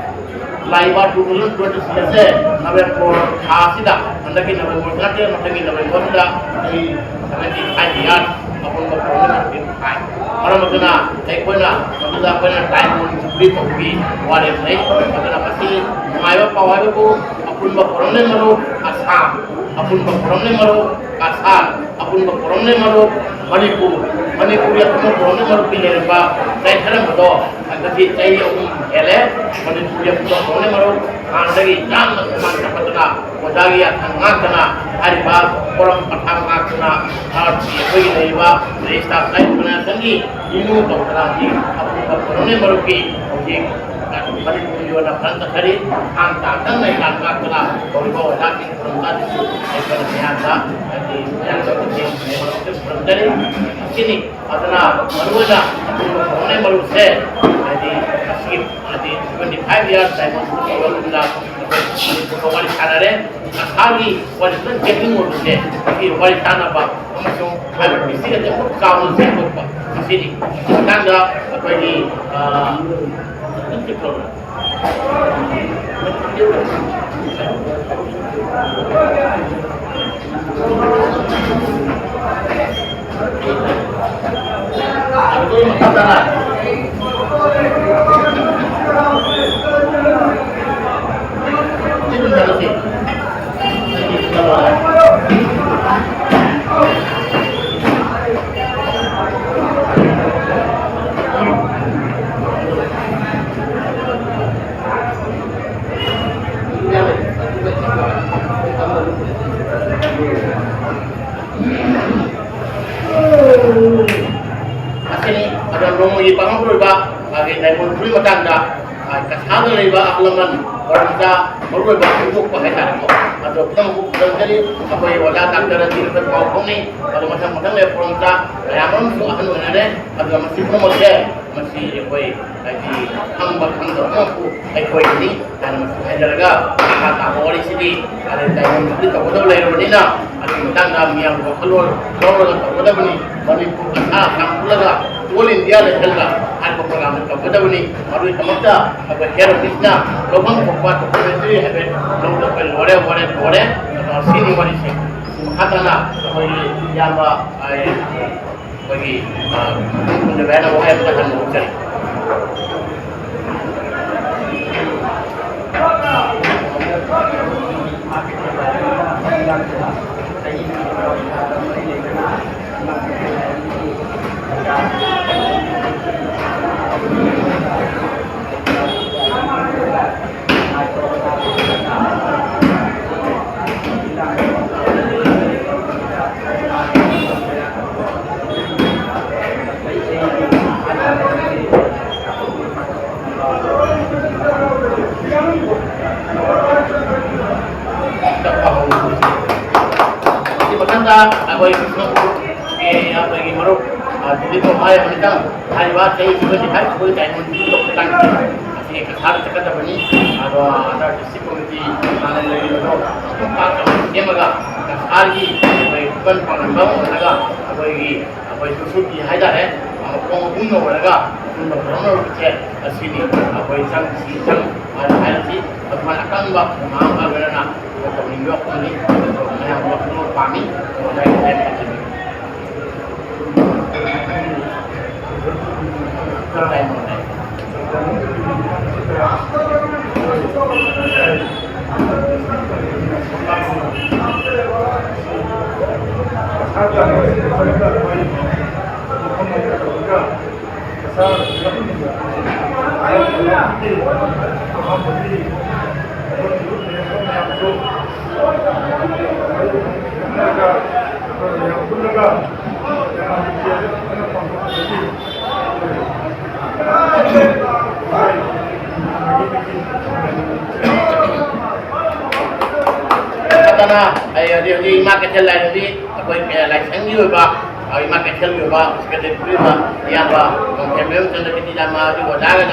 ꯂꯥꯛꯏꯕ two thousand twenty-six ꯑꯁꯦ ꯅꯕꯦꯝꯕꯔ ꯊꯥ ꯑꯁꯤꯗ, ꯍꯟꯗꯛꯀꯤ ꯅꯕꯦꯝꯕꯔ ꯅꯠꯇꯦ, ꯃꯊꯪꯒꯤ ꯅꯕꯦꯝꯕꯔ ꯑꯁꯤꯗ ꯆꯍꯤ seventy five years ꯑꯄꯨꯟꯕ ꯄꯨꯔꯛꯅꯕ ꯍꯥꯏ꯫ ꯃꯔꯝ ꯑꯗꯨꯅ ꯑꯩꯈꯣꯏꯅ ꯃꯗꯨꯗ ꯑꯩꯈꯣꯏꯅ diamond jubilee ꯇꯧꯕꯒꯤ ꯋꯥꯔꯦꯞ ꯂꯩ꯫ ꯑꯗꯨꯅ ꯃꯁꯤ ꯅꯨꯡꯉꯥꯏꯕ ꯄꯥꯎ ꯍꯥꯏꯕꯕꯨ ꯑꯄꯨꯟꯕ ꯄꯨꯔꯛꯅꯕ ꯃꯔꯨꯞ ꯑꯁꯥꯝ, ꯑꯄꯨꯟꯕ ꯄꯨꯔꯛꯅꯕ ꯃꯔꯨꯞ ꯀꯁꯥꯔ, ꯑꯄꯨꯟꯕ ꯄꯨꯔꯛꯅꯕ ꯃꯔꯨꯞ ꯃꯅꯤꯄꯨꯔ, ꯃꯅꯤꯄꯨꯔꯒꯤ ꯑꯄꯨꯟꯕ ꯄꯨꯔꯛꯅꯕ ꯃꯔꯨꯞꯀꯤ ꯂꯩꯔꯝꯕ ꯆꯩꯊꯔꯝꯕꯗꯣ ꯍꯟꯗꯛꯀꯤ ꯆꯍꯤ ꯑꯍꯨꯝ ꯍꯦꯜꯂꯦ꯫ ꯃꯅꯤꯄꯨꯔꯒꯤ ꯑꯄꯨꯟꯕ ꯄꯨꯔꯛꯅꯕ ꯃꯔꯨꯞ ꯍꯥꯟꯅꯗꯒꯤ ꯌꯥꯝꯅ ꯃꯃꯥꯡ ꯆꯥꯎꯈꯠꯇꯅ ꯑꯣꯖꯥꯒꯤ ꯌꯥꯊꯪ ꯉꯥꯛꯇꯅ ꯍꯥꯏꯔꯤꯕ ꯄꯣꯔꯝ ꯄꯊꯥꯞ ꯉꯥꯛꯇꯅ ꯚꯥꯔꯠꯀꯤ ꯑꯩꯈꯣꯏꯒꯤ ꯂꯩꯔꯤꯕ ꯔꯦꯖꯤꯁꯇꯥꯔ ꯁꯥꯍꯦꯕ ꯐꯥꯏꯅꯥꯟꯁꯤꯌꯦꯜꯒꯤ ꯏꯃꯨꯡ ꯇꯧꯗꯅ ꯍꯧꯖꯤꯛ ꯑꯄꯨꯟꯕ ꯄꯨꯔꯛꯅꯕ ꯃꯔꯨꯞꯀꯤ ꯍꯧꯖꯤꯛ ꯃꯅꯤꯄꯨꯔꯒꯤ ꯑꯣꯏꯅ ꯐꯖꯅ ꯆꯠꯊꯔꯤ꯫ ꯊꯥꯡ ꯇꯥ ꯀꯟꯅ ꯂꯩꯇꯥꯟ ꯉꯥꯛꯇꯅ ꯇꯧꯔꯤꯕ ꯑꯣꯖꯥꯁꯤꯡ ꯈꯨꯔꯨꯝꯖꯔꯤ꯫ ꯑꯩꯈꯣꯏꯅ ꯃꯌꯥꯝꯗ ꯍꯥꯏꯗꯤ ꯃꯌꯥꯝꯗ ꯈꯨꯔꯨꯝꯖꯔꯤ꯫ ꯑꯁꯤꯅꯤ꯫ ꯑꯗꯨꯅ ꯃꯔꯨꯑꯣꯏꯅ ꯑꯄꯨꯟꯕ ꯄꯨꯔꯛꯅꯕ ꯃꯔꯨꯞꯁꯦ ꯍꯥꯏꯗꯤ ꯑꯁꯤꯒꯤ ꯍꯥꯏꯗꯤ twenty five years diamond jubilee ꯇꯧꯕ ꯃꯇꯝꯗ ꯑꯩꯈꯣꯏ ꯃꯅꯤꯄꯨꯔꯒ ꯋꯥꯔꯤ ꯁꯥꯟꯅꯔꯦ꯫ ꯀꯁꯥꯔꯒꯤ ꯋꯥꯔꯤ ꯐꯖꯅ ꯆꯦꯛꯁꯤꯟ ꯑꯣꯏꯕꯁꯦ ꯃꯁꯤ ꯋꯥꯔꯤ ꯇꯥꯅꯕ ꯑꯃꯁꯨꯡ ꯍꯥꯏꯕ ꯗꯤꯁꯇ꯭ꯔꯤꯛ ꯑꯁꯦ ꯑꯃꯨꯛ ꯆꯥꯎꯅ ꯁꯦꯝꯗꯣꯛꯄ ꯑꯁꯤꯅꯤ꯫ ꯃꯊꯪꯗ ꯑꯩꯈꯣꯏꯒꯤ, ꯑ, ꯑꯁꯤꯅꯤ꯫ ꯑꯗꯣ ꯅꯣꯡꯃꯒꯤ ꯄꯥꯡꯊꯣꯛꯂꯤꯕ ꯃꯥꯒꯤ ꯂꯥꯏꯕꯛ ꯈꯨꯔꯤ ꯃꯇꯥꯡꯗ, ꯑ, ꯀꯁꯥꯔꯗ ꯂꯩꯕ ꯑꯍꯜ ꯂꯃꯟ, ꯃꯔꯨꯞ ꯃꯆꯥ, ꯃꯔꯨꯑꯣꯏꯕ ꯐꯣꯡꯗꯣꯛꯄ ꯍꯥꯏꯇꯥꯔꯦꯀꯣ꯫ ꯑꯗꯣ ꯈꯨꯗꯝ ꯈꯨꯗꯝ ꯆꯠꯂꯤ, ꯑꯩꯈꯣꯏ ꯑꯣꯖꯥ ꯗꯥꯛꯇꯔ ꯔꯟꯖꯤꯠ ꯑꯩꯈꯣꯏ ꯄꯥꯎ ꯐꯥꯎꯅꯩ꯫ ꯑꯗꯣ ꯃꯊꯪ ꯃꯊꯪ ꯂꯩꯔꯛꯄ ꯃꯔꯝꯗ ꯃꯌꯥꯝ ꯑꯃꯁꯨ ꯑꯍꯟ ꯑꯣꯏꯅꯔꯦ꯫ ꯑꯗꯨꯅ ꯃꯁꯤ ꯄꯨꯝꯅꯃꯛꯁꯦ, ꯃꯁꯤ ꯑꯩꯈꯣꯏ ꯍꯥꯏꯗꯤ ꯈꯪꯕ ꯈꯪꯗꯕ ꯑꯃꯕꯨ ꯑꯩꯈꯣꯏꯒꯤꯅꯤ ꯍꯥꯏꯅ ꯃꯁꯤ ꯍꯥꯏꯖꯔꯒ, ꯃꯈꯥ ꯇꯥꯕ ꯋꯥꯔꯤꯁꯤꯗꯤ ꯑꯗꯩ ꯗꯥꯏꯃꯟꯁꯤꯗꯤ ꯇꯧꯒꯗꯕ ꯂꯩꯔꯕꯅꯤꯅ, ꯑꯗꯨꯒꯤ ꯃꯇꯥꯡꯗ ꯃꯤꯌꯥꯝꯒꯤ ꯋꯥꯈꯜꯂꯣꯟ ꯂꯧꯔꯒ ꯇꯧꯒꯗꯕꯅꯤ꯫ ꯃꯅꯤꯄꯨꯔ ꯑꯁꯥ ꯁꯥꯡ ꯄꯨꯜꯂꯒ ꯑꯣꯜ ꯏꯟꯗꯤꯌꯥ ꯂꯦꯚꯦꯜꯗ ꯍꯥꯏꯔꯤꯕ ꯄ꯭ꯔꯣꯒ꯭ꯔꯥꯝꯁꯤ ꯇꯧꯒꯗꯕꯅꯤ꯫ ꯃꯗꯨꯒꯤꯗꯃꯛꯇ ꯑꯩꯈꯣꯏ ꯍꯦꯠ ꯑꯣꯐꯤꯁꯅ ꯂꯧꯐꯝ ꯊꯣꯛꯄ ꯗꯣꯀꯨꯃꯦꯟꯇꯔꯤ ꯍꯥꯏꯐꯦꯠ ꯂꯧꯗ ꯑꯩꯈꯣꯏ ꯂꯣꯏꯔꯦ, ꯂꯣꯏꯔꯦ, ꯂꯣꯏꯔꯦ꯫ ꯑꯗꯣ ꯁꯤꯅꯤ ꯋꯥꯔꯤꯁꯦ꯫ ꯃꯈꯥ ꯇꯥꯅ ꯑꯩꯈꯣꯏꯒꯤ ꯏꯌꯥꯝꯕ, ꯑꯩ ꯑꯩꯈꯣꯏꯒꯤ, ꯑ, ꯈꯨꯟꯗ ꯍꯥꯏꯅ ꯋꯥꯍꯩ ꯑꯃ ꯊꯝꯖꯔꯤ꯫ ꯃꯊꯪꯗ ꯑꯩꯈꯣꯏ ꯕꯤꯁꯅꯨꯄꯨꯔꯒꯤ ꯑꯩꯈꯣꯏꯒꯤ ꯃꯔꯨꯞ, ꯑ, ꯗꯤꯂꯤꯞ ꯇꯣꯝꯕ ꯍꯥꯏꯔꯤꯕ ꯍꯥꯏꯔꯤꯕ ꯆꯍꯤ ꯁꯤꯕꯗꯤ ꯍꯥꯏ ꯑꯩꯈꯣꯏ ꯗꯥꯏꯃꯟ ꯇꯧꯕ ꯀꯥꯟꯗ ꯑꯁꯤ ꯀꯁꯥꯔꯗ ꯆꯠꯀꯗꯕꯅꯤ꯫ ꯑꯗꯣ ꯑꯟꯗꯔ ꯗꯤꯁꯇ꯭ꯔꯤꯛ ꯀꯣꯃꯤꯇꯤ ꯍꯥꯟꯅ ꯂꯩꯔꯤꯕꯗꯣ ꯑꯗꯨꯝ ꯄꯥꯛ ꯆꯥꯎꯅ ꯁꯦꯝꯃꯒ ꯀꯁꯥꯔꯒꯤ ꯑꯩꯈꯣꯏ ꯈꯨꯃꯟ ꯄꯥꯡꯒꯟꯕ ꯑꯣꯏꯔꯒ ꯑꯩꯈꯣꯏꯒꯤ ꯑꯩꯈꯣꯏ ꯁꯨꯁꯨꯇꯤ ꯍꯥꯏꯇꯥꯔꯦ, ꯃꯈꯣꯡ ꯑꯍꯨꯝꯅ ꯑꯣꯏꯔꯒ ꯑꯄꯨꯟꯕ ꯍꯣꯠꯅꯔꯨꯕꯁꯦ ꯑꯁꯤꯅꯤ꯫ ꯑꯩꯈꯣꯏ ꯆꯪ ꯁꯤ ꯆꯪ ꯍꯥꯏꯅ ꯍꯥꯏꯔꯁꯤ꯫ ꯑꯗꯨꯃꯥꯏꯅ ꯑꯀꯪꯕ ꯍꯨꯃꯥꯡ ꯑꯃ ꯂꯣꯏꯅꯅ ꯇꯧꯅꯤꯡꯕ ꯋꯥꯐꯝꯅꯤ꯫ ꯑꯗꯣ ꯃꯌꯥꯝ ꯋꯥꯈꯜꯂꯣꯟ ꯄꯥꯝꯃꯤ꯫ ꯑꯗꯣ ꯂꯥꯏꯔꯤꯛ ꯇꯝꯕ ꯇꯝꯕꯤꯌꯨ꯫ ꯍꯧꯖꯤꯛ ꯍꯧꯖꯤꯛ ꯏꯃꯥ ꯀꯩꯊꯦꯜ ꯂꯥꯏꯔꯦꯝꯕꯤ ꯑꯩꯈꯣꯏ, ꯑꯦ, ꯂꯥꯏꯁꯪꯒꯤ ꯑꯣꯏꯕ, ꯑ, ꯏꯃꯥ ꯀꯩꯊꯦꯜꯒꯤ ꯑꯣꯏꯕ ꯁꯦꯀ꯭ꯔꯦꯇꯔꯤ ꯑꯣꯏꯕ ꯏꯌꯥꯝꯕ ꯅꯣꯡꯊꯦꯝꯕꯝ ꯆꯟꯗ꯭ꯔꯀꯤꯔꯇꯤꯗ ꯃꯥ ꯑꯗꯨ ꯑꯣꯖꯥꯒ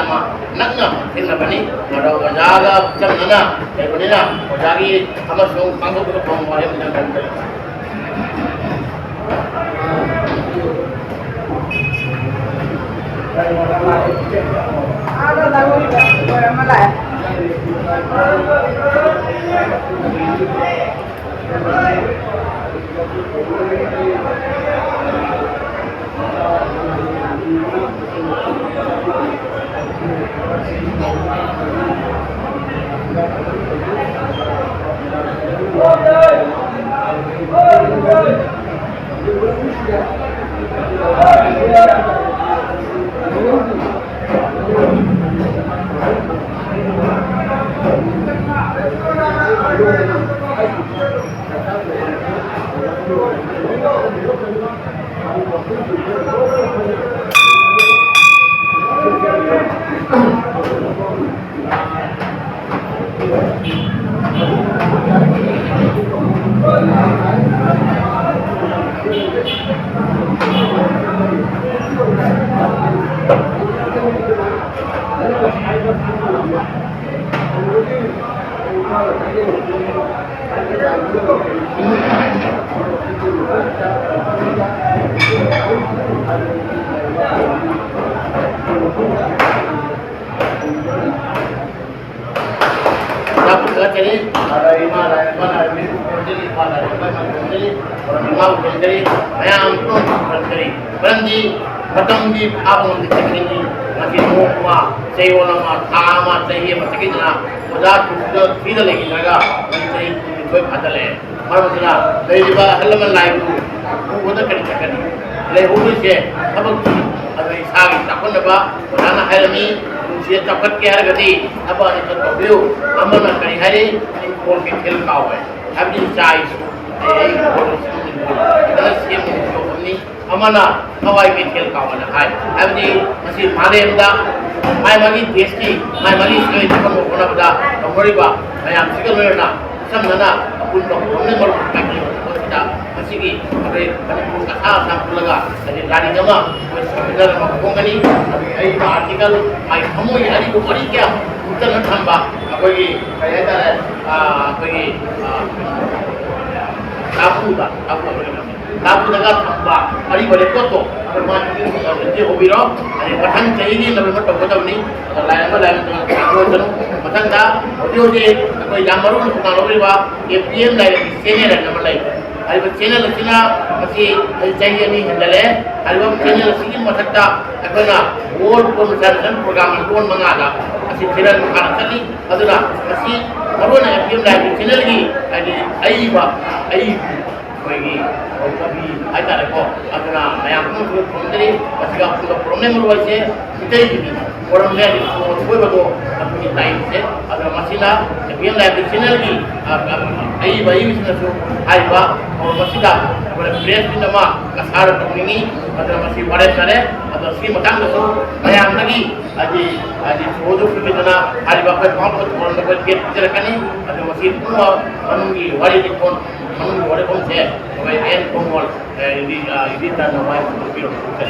ꯅꯛꯅ ꯊꯦꯡꯅꯕꯅꯤ꯫ ꯑꯗꯣ ꯑꯣꯖꯥꯒ ꯆꯝꯅꯅ ꯂꯩꯕꯅꯤꯅ ꯑꯣꯖꯥꯒꯤ ꯑꯃꯁꯨꯡ ꯄꯥꯡꯊꯣꯛꯄꯗ ꯐꯪꯕ ꯋꯥꯔꯦꯞ ꯑꯃ ꯅꯪ ꯀꯔꯤ ꯈꯜꯂꯤ? ꯆꯠꯀꯅꯤ꯫ ꯑꯗ ꯏꯃꯥ ꯂꯥꯏꯔꯕ ꯂꯥꯏꯔꯕꯤ ꯈꯣꯟꯖꯔꯤ, ꯏꯄꯥ ꯂꯥꯏꯔꯕ ꯏꯃꯥ ꯈꯣꯟꯖꯔꯤ, ꯏꯃꯥ ꯈꯣꯟꯖꯔꯤ, ꯃꯌꯥꯝ ꯄꯨꯝꯅꯃꯛ ꯈꯣꯟꯖꯔꯤ꯫ ꯃꯔꯝꯗꯤ ꯃꯇꯝꯗꯤ ꯐꯥꯕ ꯉꯝꯗꯦ ꯆꯠꯈꯤꯅꯤ꯫ ꯉꯁꯤ ꯅꯣꯡꯃ, ꯆꯌꯣꯜ ꯑꯃ, ꯊꯥ ꯑꯃ, ꯆꯍꯤ ꯑꯃ ꯆꯠꯈꯤꯗꯅ ꯑꯣꯖꯥ ꯊꯨꯗ ꯊꯤꯗ ꯂꯩꯈꯤꯗ꯭ꯔꯒ ꯉꯁꯤ ꯆꯍꯤ ꯀꯨꯟꯅꯤꯊꯣꯏ ꯐꯥꯖꯤꯜꯂꯛꯑꯦ꯫ ꯃꯔꯝ ꯑꯗꯨꯅ ꯂꯩꯔꯤꯕ ꯑꯍꯜ ꯂꯃꯟ ꯂꯥꯏꯕꯨ ꯄꯨꯕꯗ ꯀꯔꯤ ꯆꯠꯀꯅꯤ? ꯂꯩꯍꯧꯗꯣꯏꯁꯦ ꯊꯕꯛꯁꯤ꯫ ꯑꯗꯨꯅ ꯏꯁꯥꯒꯤ ꯆꯥꯎꯈꯠꯅꯕ ꯑꯣꯖꯥꯅ ꯍꯥꯏꯔꯝꯃꯤ, ꯄꯨꯟꯁꯤꯗ ꯆꯥꯎꯈꯠꯀꯦ ꯍꯥꯏꯔꯒꯗꯤ ꯊꯕꯛ ꯑꯅꯤ ꯈꯛ ꯇꯧꯕꯤꯌꯨ꯫ ꯑꯃꯅ ꯀꯔꯤ ꯍꯥꯏꯔꯤ? "ꯑꯩ ꯏꯪꯈꯣꯜ ꯀꯩꯊꯦꯜ ꯀꯥꯎꯔꯦ", ꯍꯥꯏꯕꯗꯤ ꯏꯆꯥ ꯏꯁꯨ, ꯑꯩ ꯏꯪꯈꯣꯜ ꯁꯦꯝꯖꯤꯟꯕ ꯐꯖꯅ ꯁꯦꯝꯕ ꯌꯣꯛꯑꯝꯅꯤ꯫ ꯑꯃꯅ ꯊꯋꯥꯏ ꯀꯩꯊꯦꯜ ꯀꯥꯎꯕꯅ ꯍꯥꯏ, ꯍꯥꯏꯕꯗꯤ ꯃꯁꯤ ꯃꯥꯂꯦꯝꯗ ꯃꯥꯏ ꯃꯥꯒꯤ ꯗꯦꯁꯀꯤ ꯃꯥꯏ ꯃꯥꯒꯤ ꯁꯥꯒꯩ ꯊꯣꯛꯍꯟꯕ ꯍꯣꯠꯅꯕꯗ ꯇꯧꯅꯔꯤꯕ ꯃꯌꯥꯝꯁꯤꯒ ꯂꯣꯏꯅꯅ ꯑꯆꯝꯕꯅ ꯃꯁꯤꯒꯤ ꯑꯩꯈꯣꯏ ꯃꯅꯤꯄꯨꯔ ꯀꯊꯥ ꯁꯥꯡ ꯄꯨꯜꯂꯒ ꯍꯥꯏꯗꯤ ꯂꯥꯏꯔꯤꯛ ꯑꯃ ꯑꯩꯈꯣꯏ ꯁꯝꯃꯤꯠꯂꯒ ꯑꯃ ꯐꯣꯡꯒꯅꯤ꯫ ꯑꯗꯨꯒꯤ ꯑꯔꯤꯕ ꯑꯥꯔꯇꯤꯀꯜ, ꯃꯥꯒꯤ ꯊꯃꯣꯏꯒꯤ ꯑꯔꯤꯕ ꯋꯥꯔꯤ ꯀꯌꯥ ꯄꯨꯟꯁꯤꯟꯅ ꯊꯝꯕ ꯑꯩꯈꯣꯏꯒꯤ ꯀꯔꯤ ꯍꯥꯏꯇꯥꯔꯦ, ꯑꯩꯈꯣꯏꯒꯤ ꯇꯥꯕꯨꯗ ꯇꯥꯕꯨꯗ ꯊꯝꯕ ꯑꯔꯤꯕ ꯔꯦꯀꯣꯔꯠꯇꯣ ꯑꯩꯈꯣꯏ ꯃꯥ ꯍꯧꯕꯤꯔꯣ꯫ ꯑꯗꯩ ꯃꯊꯪ ꯆꯍꯤꯒꯤ ꯅꯕꯦꯝꯕꯔ ꯇꯧꯒꯗꯕꯅꯤ꯫ ꯑꯗꯣ ꯂꯥꯏꯔꯕ ꯂꯥꯏꯔꯕ ꯇꯧꯒꯗꯕꯅꯤ꯫ ꯃꯊꯪꯗ ꯍꯧꯖꯤꯛ ꯍꯧꯖꯤꯛ ꯑꯩꯈꯣꯏ ꯌꯥꯝ ꯃꯔꯨ ꯑꯣꯏꯅ ꯊꯧꯗꯥꯡ ꯂꯧꯔꯤꯕ ꯑꯦ ꯄꯤ ꯑꯦꯝ ꯂꯥꯏꯔꯦꯝꯕꯤ ꯆꯦꯅꯦꯜ ꯍꯥꯏꯅ ꯑꯃ ꯂꯩ꯫ ꯍꯥꯏꯔꯤꯕ ꯆꯦꯅꯦꯜ ꯑꯁꯤꯅ ꯉꯁꯤ ꯑꯩ ꯆꯍꯤ ꯑꯅꯤ ꯍꯦꯟꯒꯠꯂꯦ꯫ ꯍꯥꯏꯔꯤꯕ ꯆꯦꯅꯦꯜ ꯑꯁꯤꯒꯤ ꯃꯊꯛꯇ ꯑꯩꯈꯣꯏꯅ World Conservation Program ꯂꯣꯟ ꯃꯉꯥꯗ ꯑꯁꯤ ꯆꯦꯅꯦꯜ ꯃꯈꯥꯗ ꯆꯠꯂꯤ꯫ ꯑꯗꯨꯅ ꯃꯁꯤ ꯃꯔꯨꯑꯣꯏꯅ ꯑꯦꯝ ꯄꯤ ꯑꯦꯝ ꯂꯥꯏꯕ꯭ꯔꯦꯔꯤ ꯆꯦꯅꯦꯜꯒꯤ ꯍꯥꯏꯗꯤ ꯑꯏꯕ, ꯑꯏꯕꯤ ꯑꯩꯈꯣꯏꯒꯤ ꯀꯕꯤ ꯍꯥꯏꯇꯥꯔꯦꯀꯣ꯫ ꯑꯗꯨꯅ ꯃꯌꯥꯝ ꯄꯨꯝꯅꯃꯛꯁꯨ ꯈꯨꯔꯨꯝꯖꯔꯤ꯫ ꯃꯁꯤꯒ ꯑꯄꯨꯟꯕ ꯄꯨꯔꯝꯅꯦ ꯃꯔꯨ ꯑꯣꯏꯁꯦ ꯃꯤꯇꯩꯒꯤ ꯃꯤꯡ ꯄꯨꯔꯝꯅꯦ ꯍꯥꯏꯗꯤ ꯑꯀꯣꯏꯕꯗꯣ ꯑꯗꯨꯒꯤ ꯇꯥꯏꯝꯁꯦ꯫ ꯑꯗꯨꯅ ꯃꯁꯤꯅ ꯑꯦꯝ ꯄꯤ ꯑꯦꯝ ꯂꯥꯏꯕ꯭ꯔꯦꯔꯤ ꯆꯦꯅꯦꯜꯒꯤ, ꯑ, ꯑ, ꯑꯏꯕ ꯑꯏꯕꯤꯁꯤꯡꯅꯁꯨ ꯍꯥꯏꯔꯤꯕ ꯊꯧꯔꯝ ꯑꯁꯤꯗ ꯑꯩꯈꯣꯏꯅ ꯄ꯭ꯔꯦꯁ ꯃꯤꯠ ꯑꯃ ꯀꯁꯥꯔ ꯇꯧꯅꯤꯡꯉꯤ꯫ ꯑꯗꯨꯅ ꯃꯁꯤ ꯋꯥꯔꯦꯞ ꯆꯥꯔꯦ꯫ ꯑꯗꯣ ꯁꯤꯒꯤ ꯃꯇꯥꯡꯗꯁꯨ ꯃꯌꯥꯝꯗꯒꯤ ꯍꯥꯏꯗꯤ, ꯍꯥꯏꯗꯤ ꯁꯣꯗꯨ ꯄꯤꯕꯤꯗꯅ ꯍꯥꯏꯔꯤꯕ ꯑꯩꯈꯣꯏ ꯃꯥꯕꯨ ꯊꯧꯔꯝꯗ ꯑꯩꯈꯣꯏ ꯄꯦꯠ ꯄꯤꯖꯔꯛꯀꯅꯤ꯫ ꯑꯗꯣ ꯃꯁꯤ ꯄꯨꯝꯅꯃꯛ ꯃꯅꯨꯡꯒꯤ ꯋꯥꯔꯤ ꯂꯤꯄꯣꯟ, ꯃꯅꯨꯡꯒꯤ ꯋꯥꯔꯦꯞ ꯑꯃꯁꯦ ꯑꯩꯈꯣꯏ ꯑꯦꯟ ꯀꯣꯡꯒꯣꯜ, ꯑꯦ, ꯏꯗꯤ-, ꯑ, ꯏꯗꯤꯇꯔꯅ ꯋꯥꯔꯦꯞ ꯄꯤꯕꯤꯔꯛꯄ꯫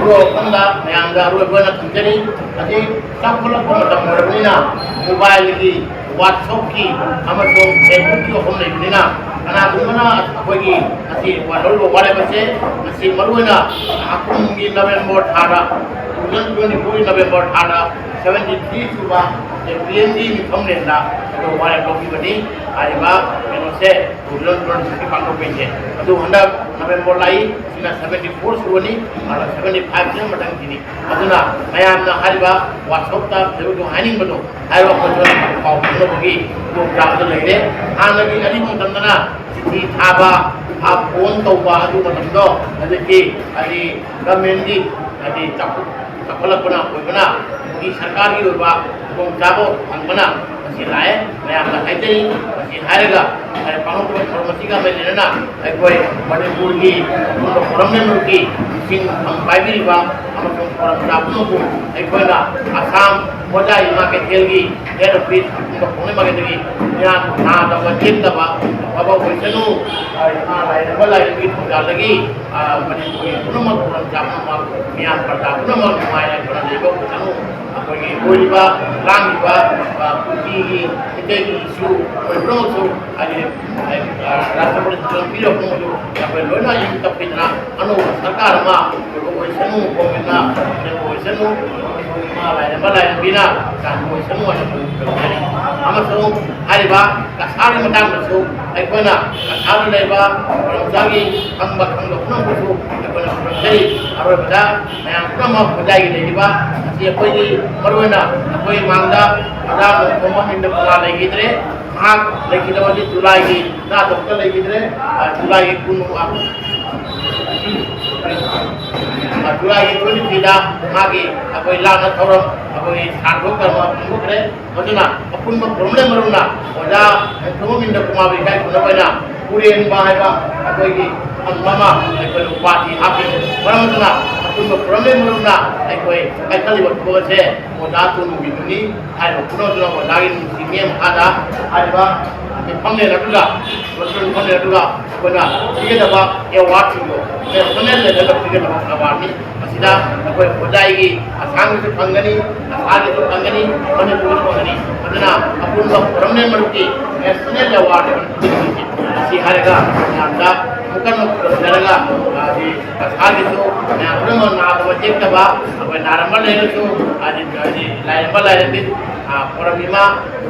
ꯃꯐꯝꯗ ꯃꯌꯥꯝꯗ ꯑꯔꯣꯏꯕ ꯑꯣꯏꯅ ꯊꯝꯖꯔꯤ꯫ ꯍꯧꯖꯤꯛ ꯆꯥꯎꯈꯠꯂꯛꯄ ꯃꯇꯝ ꯑꯣꯏꯔꯕꯅꯤꯅ, ꯃꯣꯕꯥꯏꯜꯒꯤ, ꯋꯥꯠꯁꯣꯞꯀꯤ ꯑꯃꯁꯨꯡ ꯐꯦꯁꯕꯨꯛꯀꯤ ꯋꯥꯐꯝ ꯂꯩꯕꯅꯤꯅ, ꯀꯅꯥꯒꯨꯝꯕꯅ ꯑꯩꯈꯣꯏꯒꯤ ꯉꯁꯤ ꯂꯧꯔꯤꯕ ꯋꯥꯔꯦꯞ ꯑꯁꯦ, ꯉꯁꯤ ꯃꯔꯨꯑꯣꯏꯅ ꯍꯥꯀꯨꯝꯒꯤ ꯅꯕꯦꯝꯕꯔ ꯊꯥꯗ, two thousand twenty four ꯒꯤ ꯅꯕꯦꯝꯕꯔ ꯊꯥꯗ seventy three ꯁꯨꯕ ꯄꯤ ꯑꯦꯝꯒꯤ ꯃꯤꯐꯝꯂꯦꯟꯗ ꯑꯩꯈꯣꯏ ꯋꯥꯔꯦꯞ ꯂꯧꯈꯤꯕꯅꯤ꯫ ꯍꯥꯏꯔꯤꯕ ꯀꯩꯅꯣꯁꯦ, two thousand twenty six ꯀꯤ ꯄꯥꯡꯊꯣꯛꯄꯩꯁꯦ, ꯑꯗꯨ ꯍꯟꯗꯛ ꯅꯕꯦꯝꯕꯔ ꯂꯥꯛꯏ, ꯁꯤꯅ seventy four ꯁꯨꯕꯅꯤ꯫ ꯑꯗ seventy five ꯁꯤꯅ ꯃꯊꯪꯒꯤꯅꯤ꯫ ꯑꯗꯨꯅ ꯃꯌꯥꯝꯅ ꯍꯥꯏꯔꯤꯕ ꯋꯥꯁꯣꯞꯇ ꯐꯦꯁꯕꯨꯛꯇ ꯍꯥꯏꯅꯤꯡꯕꯗꯣ ꯍꯥꯏꯔꯤꯕ ꯑꯩꯈꯣꯏꯁꯨ ꯄꯥꯎ ꯐꯥꯎꯅꯕꯒꯤ ꯈꯨꯗꯣꯡꯆꯥꯕꯗꯨ ꯂꯩꯔꯦ꯫ ꯍꯥꯟꯅꯒꯤ ꯑꯔꯤꯕ ꯃꯇꯝꯗꯅ ꯆꯤꯊꯤ ꯊꯥꯕ, ꯐꯣꯟ ꯇꯧꯕ ꯑꯗꯨ ꯃꯇꯝꯗꯣ, ꯍꯧꯖꯤꯛꯇꯤ ꯍꯥꯏꯗꯤ ꯒꯃꯦꯟꯒꯤ ꯍꯥꯏꯗꯤ ꯆꯥꯎꯈꯠ-, ꯆꯥꯎꯈꯠꯂꯛꯄꯅ ꯑꯣꯏꯕꯅ ꯃꯣꯗꯤ ꯁꯔꯀꯥꯔꯒꯤ ꯑꯣꯏꯕ ꯈꯨꯗꯣꯡꯆꯥꯕ ꯐꯪꯕꯅ ꯃꯁꯤ ꯂꯥꯛꯑꯦ꯫ ꯃꯌꯥꯝꯗ ꯍꯥꯏꯖꯔꯤ꯫ ꯃꯁꯤ ꯍꯥꯏꯔꯒ ꯉꯁꯥꯏ ꯄꯥꯡꯊꯣꯛꯄ ꯊꯧꯔꯝ ꯑꯁꯤꯒ ꯃꯔꯤ ꯂꯩꯅꯅ ꯑꯩꯈꯣꯏ ꯃꯅꯤꯄꯨꯔꯒꯤ ꯑꯄꯨꯟꯕ ꯐꯣꯔꯝ ꯃꯦꯝꯕꯔꯒꯤ ꯂꯨꯆꯤꯡ ꯐꯝ ꯄꯥꯏꯕꯤꯔꯤꯕ ꯑꯃꯁꯨꯡ ꯊꯧꯔꯝ ꯆꯥ ꯄꯨꯝꯅꯃꯛꯄꯨ ꯑꯩꯈꯣꯏꯅ ꯑꯁꯥꯝ ꯑꯣꯖꯥ ꯏꯃꯥ ꯀꯩꯊꯦꯜꯒꯤ ꯍꯦꯠ ꯑꯣꯐꯤꯁ ꯑꯄꯨꯟꯕ ꯐꯣꯔꯝ ꯃꯦꯝꯕꯔꯒꯤꯗꯒꯤ ꯃꯤꯌꯥꯝ ꯅꯥꯗꯕ ꯌꯦꯛꯇꯕ ꯑꯐꯕ ꯑꯣꯏꯁꯅꯨ꯫ ꯏꯃꯥ ꯂꯥꯏꯔꯕ ꯂꯥꯏꯔꯕꯒꯤ ꯊꯧꯖꯥꯜꯗꯒꯤ ꯃꯅꯤꯄꯨꯔꯒꯤ ꯄꯨꯝꯅꯃꯛ ꯈꯨꯗꯣꯡꯆꯥꯕ ꯄꯨꯝꯅꯃꯛ ꯃꯤꯌꯥꯝ ꯄ꯭ꯔꯖꯥ ꯄꯨꯝꯅꯃꯛ ꯅꯨꯡꯉꯥꯏ ꯌꯥꯏꯐꯅ ꯂꯩꯕ ꯑꯣꯏꯁꯅꯨ꯫ ꯑꯩꯈꯣꯏꯒꯤ ꯀꯣꯏꯔꯤꯕ ꯂꯥꯡꯂꯤꯕ ꯀꯨꯀꯤꯒꯤ ꯃꯤꯇꯩꯒꯤꯁꯨ ꯑꯩꯈꯣꯏ ꯄꯨꯝꯅꯃꯛꯁꯨ ꯍꯥꯏꯗꯤ ꯔꯥꯁꯇ꯭ꯔꯄꯇꯤꯅ ꯄꯤꯔꯕ ꯄꯨꯝꯅꯃꯛꯁꯨ ꯑꯩꯈꯣꯏ ꯂꯣꯏꯅ ꯏꯪ ꯇꯞꯄꯤꯗꯅ ꯑꯅꯧꯕ ꯁꯔꯀꯥꯔ ꯑꯃ ꯑꯣꯏꯕ ꯑꯣꯏꯁꯅꯨ, ꯒꯣꯔꯃꯦꯟꯅ ꯂꯩꯕ ꯑꯣꯏꯁꯅꯨ, ꯏꯃꯥ ꯂꯥꯏꯔꯕ ꯂꯥꯏꯔꯕꯤꯅ ꯇꯥꯟꯕ ꯑꯣꯏꯁꯅꯨ ꯍꯥꯏꯅ ꯈꯨꯔꯨꯝꯖꯔꯤ꯫ ꯑꯃꯁꯨꯡ ꯍꯥꯏꯔꯤꯕ ꯀꯁꯥꯔꯒꯤ ꯃꯇꯥꯡꯗꯁꯨ ꯑꯩꯈꯣꯏꯅ ꯀꯁꯥꯔꯗ ꯂꯩꯕ ꯈꯨꯔꯨꯝꯆꯥꯒꯤ ꯈꯪꯕ ꯈꯪꯗꯕ ꯄꯨꯝꯅꯃꯛꯄꯨꯁꯨ ꯑꯩꯈꯣꯏꯅ ꯈꯨꯔꯨꯝꯖꯔꯤ꯫ ꯑꯔꯣꯏꯕꯗ ꯃꯌꯥꯝ ꯄꯨꯝꯅꯃꯛ ꯈꯣꯏꯗꯥꯏꯒꯤ ꯂꯩꯔꯤꯕ ꯉꯁꯤ ꯑꯩꯈꯣꯏꯒꯤ ꯃꯔꯨꯑꯣꯏꯅ ꯑꯩꯈꯣꯏ ꯃꯥꯡꯗ ꯑꯣꯖꯥ ꯅꯣꯡꯊꯣꯝꯕꯝ ꯏꯟꯗ꯭ꯔꯀꯨꯃꯥꯔ ꯂꯩꯈꯤꯗ꯭ꯔꯦ꯫ ꯃꯍꯥꯛ ꯂꯩꯈꯤꯗꯕ ꯑꯁꯤ ꯖꯨꯂꯥꯏꯒꯤ ꯇꯔꯥꯇꯔꯨꯛꯇ ꯂꯩꯈꯤꯗ꯭ꯔꯦ꯫ ꯑ, ꯖꯨꯂꯥꯏꯒꯤ ꯀꯨꯟ, ꯑ, ꯑ, ꯖꯨꯂꯥꯏꯒꯤ twenty three ꯗ ꯃꯥꯒꯤ ꯑꯩꯈꯣꯏ ꯂꯥꯟꯅ ꯊꯧꯔꯝ ꯑꯩꯈꯣꯏꯒꯤ ꯁꯥꯟꯊꯣꯛ ꯀꯔꯃ ꯐꯣꯡꯗꯣꯛꯈ꯭ꯔꯦ꯫ ꯃꯗꯨꯅ ꯑꯄꯨꯟꯕ ꯄ꯭ꯔꯣꯕ꯭ꯂꯦꯝ ꯃꯔꯨꯝꯅ ꯑꯣꯖꯥ ꯅꯣꯡꯊꯣꯝꯕꯝ ꯏꯟꯗ꯭ꯔꯀꯨꯃꯥꯔꯕꯨ ꯏꯀꯥꯏ ꯈꯨꯝꯅꯕ ꯑꯣꯏꯅ ꯎꯔꯦꯟꯕ ꯍꯥꯏꯕ ꯑꯩꯈꯣꯏꯒꯤ ꯐꯝ ꯑꯃ ꯑꯩꯈꯣꯏꯅ ꯎꯄꯥꯙꯤ ꯍꯥꯞꯄꯤ꯫ ꯃꯔꯝ ꯑꯗꯨꯅ ꯑꯄꯨꯟꯕ ꯄ꯭ꯔꯣꯕ꯭ꯂꯦꯝ ꯃꯔꯨꯝꯅ ꯑꯩꯈꯣꯏ ꯄꯥꯏꯈꯠꯂꯤꯕ ꯊꯕꯛ ꯑꯁꯦ ꯑꯣꯖꯥ ꯇꯣꯅꯨꯒꯤꯗꯨꯅꯤ ꯍꯥꯏꯔꯤꯕ ꯈꯨꯗꯣꯜꯗꯨꯅ ꯑꯣꯖꯥꯒꯤ ꯅꯨꯡꯁꯤ ꯃꯤꯠꯌꯦꯡ ꯃꯈꯥꯗ ꯍꯥꯏꯔꯤꯕ ꯃꯤꯐꯝꯂꯦꯟ ꯑꯗꯨꯗ, ꯃꯤꯐꯝꯂꯦꯟ ꯑꯗꯨꯗ ꯑꯩꯈꯣꯏꯅ ꯄꯤꯒꯗꯕ ꯑꯦꯋꯥꯔꯗꯁꯤꯡꯗꯣ ꯅꯦꯁꯅꯦꯜ ꯂꯦꯚꯦꯜꯗ ꯄꯤꯒꯗꯕ ꯑꯦꯋꯥꯔꯗꯅꯤ꯫ ꯃꯁꯤ ꯑꯩꯈꯣꯏ ꯈꯨꯖꯥꯏꯒꯤ ꯑꯁꯥꯝꯒꯤꯁꯨ ꯐꯪꯒꯅꯤ, ꯑꯁꯥꯝꯒꯤꯁꯨ ꯐꯪꯒꯅꯤ, ꯃꯅꯤꯄꯨꯔꯒꯤꯁꯨ ꯐꯪꯒꯅꯤ꯫ ꯑꯗꯨꯅ ꯑꯄꯨꯟꯕ ꯈꯨꯔꯝꯂꯦꯟ ꯃꯔꯨꯞꯀꯤ National Award ꯑꯁꯤ ꯍꯥꯏꯔꯒ ꯃꯌꯥꯝꯗ ꯑꯃꯨꯛꯀ ꯈꯨꯔꯨꯝꯖꯔꯒ, ꯍꯥꯏꯗꯤ ꯑꯁꯥꯝꯒꯤꯁꯨ ꯃꯌꯥꯝ ꯄꯨꯝꯅꯃꯛ ꯅꯥꯗꯕ ꯌꯦꯛꯇꯕ, ꯑꯩꯈꯣꯏ ꯅꯥꯔꯝꯕ ꯂꯩꯔꯁꯨ, ꯍꯥꯏꯗꯤ, ꯍꯥꯏꯗꯤ ꯂꯥꯏꯔꯝꯕ ꯂꯥꯏꯔꯝꯕꯤ, ꯄꯣꯔꯝ ꯏꯃꯥ,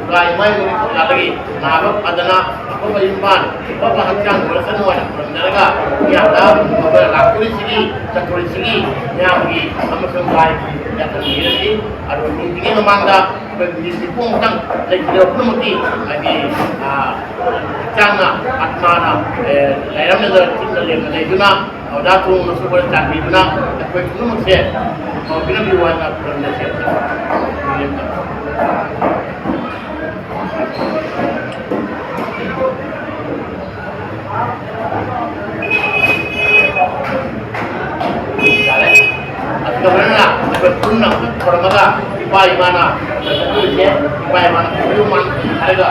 ꯗꯨꯔꯒꯥ ꯏꯃꯥ ꯏꯃꯣꯏꯅꯨ ꯊꯧꯖꯥꯜꯗꯒꯤ ꯅꯥꯕ ꯐꯗꯅ ꯑꯐꯕ ꯌꯨꯝꯕꯥꯟ, ꯑꯐꯕ ꯍꯛꯆꯥꯡ ꯑꯣꯏꯔꯁꯅꯨ ꯍꯥꯏꯅ ꯈꯨꯔꯨꯝꯖꯔꯒ, ꯃꯤꯌꯥꯝꯗ ꯑꯩꯈꯣꯏꯅ ꯂꯥꯛꯇꯣꯔꯤꯁꯤꯒꯤ, ꯆꯠꯊꯣꯔꯤꯁꯤꯒꯤ ꯃꯤꯌꯥꯝꯒꯤ ꯑꯃꯁꯨꯡ ꯂꯥꯏꯒꯤ ꯌꯥꯊꯪ ꯅꯤꯔꯁꯤ꯫ ꯑꯗꯨꯒ ꯅꯨꯃꯤꯠꯁꯤꯒꯤ ꯃꯃꯥꯡꯗ ꯑꯩꯈꯣꯏ ꯅꯨꯃꯤꯠ ꯅꯤꯐꯨꯃꯨꯛꯇꯪ ꯂꯩꯈꯤꯗꯕ ꯄꯨꯝꯅꯃꯛꯀꯤ, ꯍꯥꯏꯗꯤ, ꯑ, ꯍꯛꯆꯥꯡꯅ, ꯑꯥꯠꯃꯥꯅ, ꯑꯦ, ꯂꯩꯔꯝꯂꯒ ꯆꯤꯡꯗ ꯂꯦꯝꯅ ꯂꯩꯗꯨꯅ, ꯑꯣꯖꯥ ꯊꯣꯡꯅꯁꯨ ꯑꯩꯈꯣꯏ ꯆꯥꯟꯕꯤꯗꯨꯅ ꯑꯩꯈꯣꯏ ꯄꯨꯝꯅꯃꯛꯁꯦ ꯐꯕꯤꯅꯕꯤꯌꯨ ꯍꯥꯏꯅ ꯈꯨꯔꯨꯝꯖꯁꯦ꯫ ꯌꯥꯔꯦ꯫ ꯑꯗꯨꯒ ꯂꯣꯏꯅꯅ ꯑꯩꯈꯣꯏ ꯄꯨꯟꯅ ꯈꯨꯠ ꯈꯨꯔꯨꯝꯃꯒ ꯏꯄꯥ ꯏꯃꯥꯅ ꯏꯄꯥ ꯏꯃꯥꯅ ꯈꯨꯔꯨꯝ ꯍꯥꯏꯔꯒ